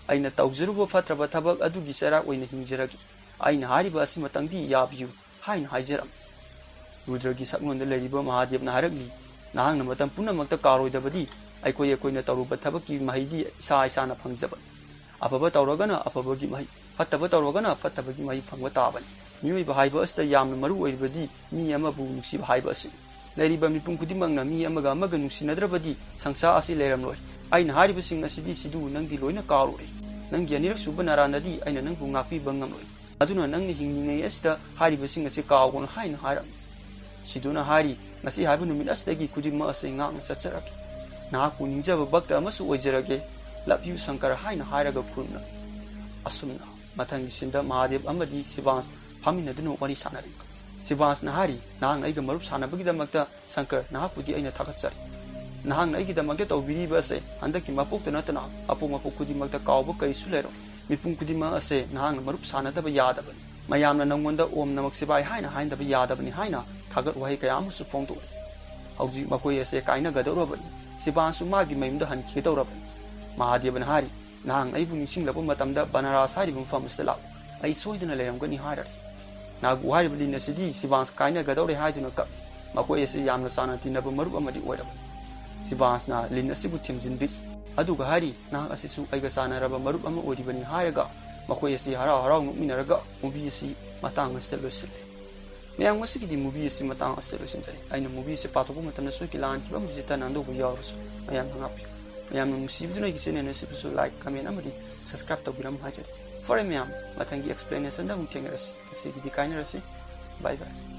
ꯑꯩꯅ ꯇꯧꯖꯔꯨꯕ ꯐꯠꯇ꯭ꯔꯕ ꯊꯕꯛ ꯑꯗꯨꯒꯤ ꯆꯩꯔꯥꯛ ꯑꯣꯏꯅ ꯍꯤꯡꯖꯔꯒꯦ꯫ ꯑꯩꯅ ꯍꯥꯏꯔꯤꯕ ꯑꯁꯤꯃꯇꯪꯗꯤ ꯌꯥꯕꯤꯌꯨ" ꯍꯥꯏꯅ ꯍꯥꯏꯖꯔꯝꯃꯤ꯫ ꯔꯨꯗ꯭ꯔꯒꯤ ꯁꯛꯂꯣꯟꯗ ꯂꯩꯔꯤꯕ ꯃꯍꯥꯗꯦꯕꯅ ꯍꯥꯏꯔꯛꯂꯤ, ꯅꯍꯥꯛꯅ ꯃꯇꯝ ꯄꯨꯝꯅꯃꯛꯇ ꯀꯥꯎꯔꯣꯏꯗꯕꯗꯤ ꯑꯩꯈꯣꯏ ꯑꯩꯈꯣꯏꯅ ꯇꯧꯔꯨꯕ ꯊꯕꯛꯀꯤ ꯃꯍꯩꯗꯤ ꯏꯁꯥ ꯏꯁꯥꯅ ꯐꯪꯖꯕꯅꯤ꯫ ꯑꯐꯕ ꯇꯧꯔꯒꯅ ꯑꯐꯕꯒꯤ ꯃꯍꯩ, ꯐꯠꯇꯕ ꯇꯧꯔꯒꯅ ꯐꯠꯇꯕꯒꯤ ꯃꯍꯩ ꯐꯪꯕ ꯇꯥꯕꯅꯤ꯫ ꯃꯤꯑꯣꯏꯕ ꯍꯥꯏꯕ ꯑꯁꯤꯗ ꯌꯥꯝꯅ ꯃꯔꯨ ꯑꯣꯏꯔꯤꯕꯗꯤ ꯃꯤ ꯑꯃꯕꯨ ꯅꯨꯡꯁꯤꯕ ꯍꯥꯏꯕ ꯑꯁꯤꯅꯤ꯫ ꯂꯩꯔꯤꯕ ꯃꯤꯄꯨꯝ ꯈꯨꯗꯤꯡꯃꯛꯅ ꯃꯤ ꯑꯃꯒ ꯑꯃꯒ ꯅꯨꯡꯁꯤꯅꯗ꯭ꯔꯕꯗꯤ ꯁꯪꯁꯥꯔ ꯑꯁꯤ ꯂꯩꯔꯝꯂꯣꯏ꯫ ꯑꯩꯅ ꯍꯥꯏꯔꯤꯕꯁꯤꯡ ꯑꯁꯤꯗꯤ ꯁꯤꯗꯨ ꯅꯪꯗꯤ ꯂꯣꯏꯅ ꯀꯥꯎꯔꯨꯔꯦ꯫ ꯅꯪꯒꯤ ꯑꯅꯤꯔꯛ ꯁꯨꯕ ꯅꯥꯔꯥꯅꯗꯤ ꯑꯩꯅ ꯅꯪꯕꯨ ꯉꯥꯛꯄꯤꯕ ꯉꯝꯂꯣꯏ꯫ ꯑꯗꯨꯅ ꯅꯪꯅ ꯍꯤꯡꯂꯤꯉꯩ ꯑꯁꯤꯗ ꯍꯥꯏꯔꯤꯕꯁꯤꯡ ꯑꯁꯤ ꯀꯥꯎꯒꯅꯨ ꯍꯥꯏꯅ ꯍꯥꯏꯔꯝꯃꯤ꯫ ꯁꯤꯗꯨꯅ ꯍꯥꯏꯔꯤ, "ꯉꯁꯤ ꯍꯥꯏꯕ ꯅꯨꯃꯤꯠ ꯑꯁꯤꯗꯒꯤ ꯈꯨꯗꯤꯡꯃꯛ ꯑꯁꯤ ꯉꯥꯛꯅ ꯆꯠꯆꯔꯒꯦ꯫ ꯅꯍꯥꯛꯄꯨ ꯅꯤꯡꯖꯕ ꯚꯛꯇ ꯑꯃꯁꯨ ꯑꯣꯏꯖꯔꯒꯦ꯫ Love you ꯁꯪꯀꯔ" ꯍꯥꯏꯅ ꯍꯥꯏꯔꯒ ꯈꯨꯔꯨꯝꯅ꯫ ꯑꯁꯨꯝꯅ ꯃꯊꯪꯒꯤ ꯁꯤꯟꯗ ꯃꯍꯥꯗꯦꯕ ꯑꯃꯗꯤ ꯁꯤꯕꯥꯟꯁ ꯐꯝꯃꯤꯟꯅꯗꯨꯅ ꯋꯥꯔꯤ ꯁꯥꯟꯅꯔꯤ꯫ ꯁꯤꯕꯥꯟꯁꯅ ꯍꯥꯏꯔꯤ, "ꯅꯍꯥꯛꯅ ꯑꯩꯒ ꯃꯔꯨꯞ ꯁꯥꯟꯅꯕꯒꯤꯗꯃꯛꯇ ꯁꯪꯀꯔ, ꯅꯍꯥꯛꯄꯨꯗꯤ ꯑꯩꯅ ꯊꯥꯒꯠꯆꯔꯤ꯫ ꯅꯍꯥꯛꯅ ꯑꯩꯒꯤꯗꯃꯛꯇ ꯇꯧꯕꯤꯔꯤꯕ ꯑꯁꯦ ꯍꯟꯗꯛꯀꯤ ꯃꯄꯣꯛꯇ ꯅꯠꯇꯅ ꯑꯄꯣꯛ ꯃꯄꯣꯛ ꯈꯨꯗꯤꯡꯃꯛꯇ ꯀꯥꯎꯕ ꯀꯔꯤꯁꯨ ꯂꯩꯔꯣꯏ꯫ ꯃꯤꯄꯨꯝ ꯈꯨꯗꯤꯡꯃꯛ ꯑꯁꯦ ꯅꯍꯥꯛꯅ ꯃꯔꯨꯞ ꯁꯥꯟꯅꯗꯕ ꯌꯥꯗꯕꯅꯤ꯫ ꯃꯌꯥꯝꯅ ꯅꯪꯉꯣꯟꯗ 'ꯑꯣꯝ ꯅꯃꯛ ꯁꯤꯚꯥꯏ' ꯍꯥꯏꯅ ꯍꯥꯏꯗꯕ ꯌꯥꯗꯕꯅꯤ" ꯍꯥꯏꯅ ꯊꯥꯒꯠ ꯋꯥꯍꯩ ꯀꯌꯥ ꯑꯃꯁꯨ ꯐꯣꯡꯗꯣꯛꯂꯤ꯫ ꯍꯧꯖꯤꯛ ꯃꯈꯣꯏ ꯑꯁꯦ ꯀꯥꯏꯅꯒꯗꯧꯔꯕꯅꯤ꯫ ꯁꯤꯕꯥꯟꯁꯨ ꯃꯥꯒꯤ ꯃꯌꯨꯝꯗ ꯍꯟꯈꯤꯒꯗꯧꯔꯕꯅꯤ꯫ ꯃꯍꯥꯗꯦꯕꯅ ꯍꯥꯏꯔꯤ, "ꯅꯍꯥꯛꯅ ꯑꯩꯕꯨ ꯅꯤꯡꯁꯤꯡꯂꯛꯄ ꯃꯇꯝꯗ ꯕꯅꯥꯔꯥꯁ ꯍꯥꯏꯔꯤꯕ ꯃꯐꯝ ꯑꯁꯤꯗ ꯂꯥꯛꯎ꯫ ꯑꯩ ꯁꯣꯏꯗꯅ ꯂꯩꯔꯝꯒꯅꯤ" ꯍꯥꯏꯔꯔꯦ꯫ ꯅꯥꯒꯨ ꯍꯥꯏꯔꯤꯕ ꯂꯤꯟ ꯑꯁꯤꯗꯤ ꯁꯤꯕꯥꯟꯁ ꯀꯥꯏꯅꯒꯗꯧꯔꯦ ꯍꯥꯏꯗꯨꯅ ꯀꯞꯂꯤ꯫ ꯃꯈꯣꯏ ꯑꯁꯤ ꯌꯥꯝꯅ ꯆꯥꯟꯅ ꯇꯤꯟꯅꯕ ꯃꯔꯨꯞ ꯑꯃꯗꯤ ꯑꯣꯏꯔꯕꯅꯤ꯫ ꯁꯤꯕꯥꯟꯁꯅ ꯂꯤꯟ ꯑꯁꯤꯕꯨ ꯊꯦꯝꯖꯤꯟꯕꯤꯔꯤ꯫ ꯑꯗꯨꯒ ꯍꯥꯏꯔꯤ, "ꯅꯍꯥꯛ ꯑꯁꯤꯁꯨ ꯑꯩꯒ ꯆꯥꯟꯅꯔꯕ ꯃꯔꯨꯞ ꯑꯃ ꯑꯣꯏꯔꯤꯕꯅꯤ" ꯍꯥꯏꯔꯒ ꯃꯈꯣꯏ ꯑꯁꯤ ꯍꯔꯥꯎ ꯍꯔꯥꯎ ꯅꯣꯛꯃꯤꯟꯅꯔꯒ movie ꯑꯁꯤ ꯃꯇꯥꯡ ꯑꯁꯤꯗ ꯂꯣꯏꯁꯤꯜꯂꯤ꯫ ꯃꯌꯥꯝ, ꯉꯁꯤꯒꯤꯗꯤ movie ꯑꯁꯤ ꯃꯇꯥꯡ ꯑꯁꯤꯗ ꯂꯣꯏꯁꯤꯟꯖꯔꯦ꯫ ꯑꯩꯅ movie ꯑꯁꯤ ꯄꯥꯊꯣꯛꯄ ꯃꯇꯝꯗ ꯁꯣꯏꯈꯤ ꯂꯥꯟꯈꯤꯕ ꯑꯃꯗꯤ ꯆꯤꯠꯇ ꯅꯥꯟꯗꯧꯕ ꯌꯥꯎꯔꯁꯨ ꯃꯌꯥꯝꯅ ꯉꯥꯛꯄꯤꯌꯨ꯫ ꯃꯌꯥꯝꯅ ꯅꯨꯡꯁꯤꯕꯤꯗꯨꯅ ꯑꯩꯒꯤ channel ꯑꯁꯤꯕꯨꯁꯨ like, comment ꯑꯃꯗꯤ subscribe ꯇꯧꯕꯤꯔꯝꯃꯨ ꯍꯥꯏꯖꯔꯤ꯫ ꯐꯔꯦ ꯃꯌꯥꯝ, ꯃꯊꯪꯒꯤ explanationꯗ ꯑꯃꯨꯛ ꯊꯦꯡꯅꯔꯁꯤ꯫ ꯉꯁꯤꯒꯤꯗꯤ ꯀꯥꯏꯅꯔꯁꯤ꯫ Bye bye꯫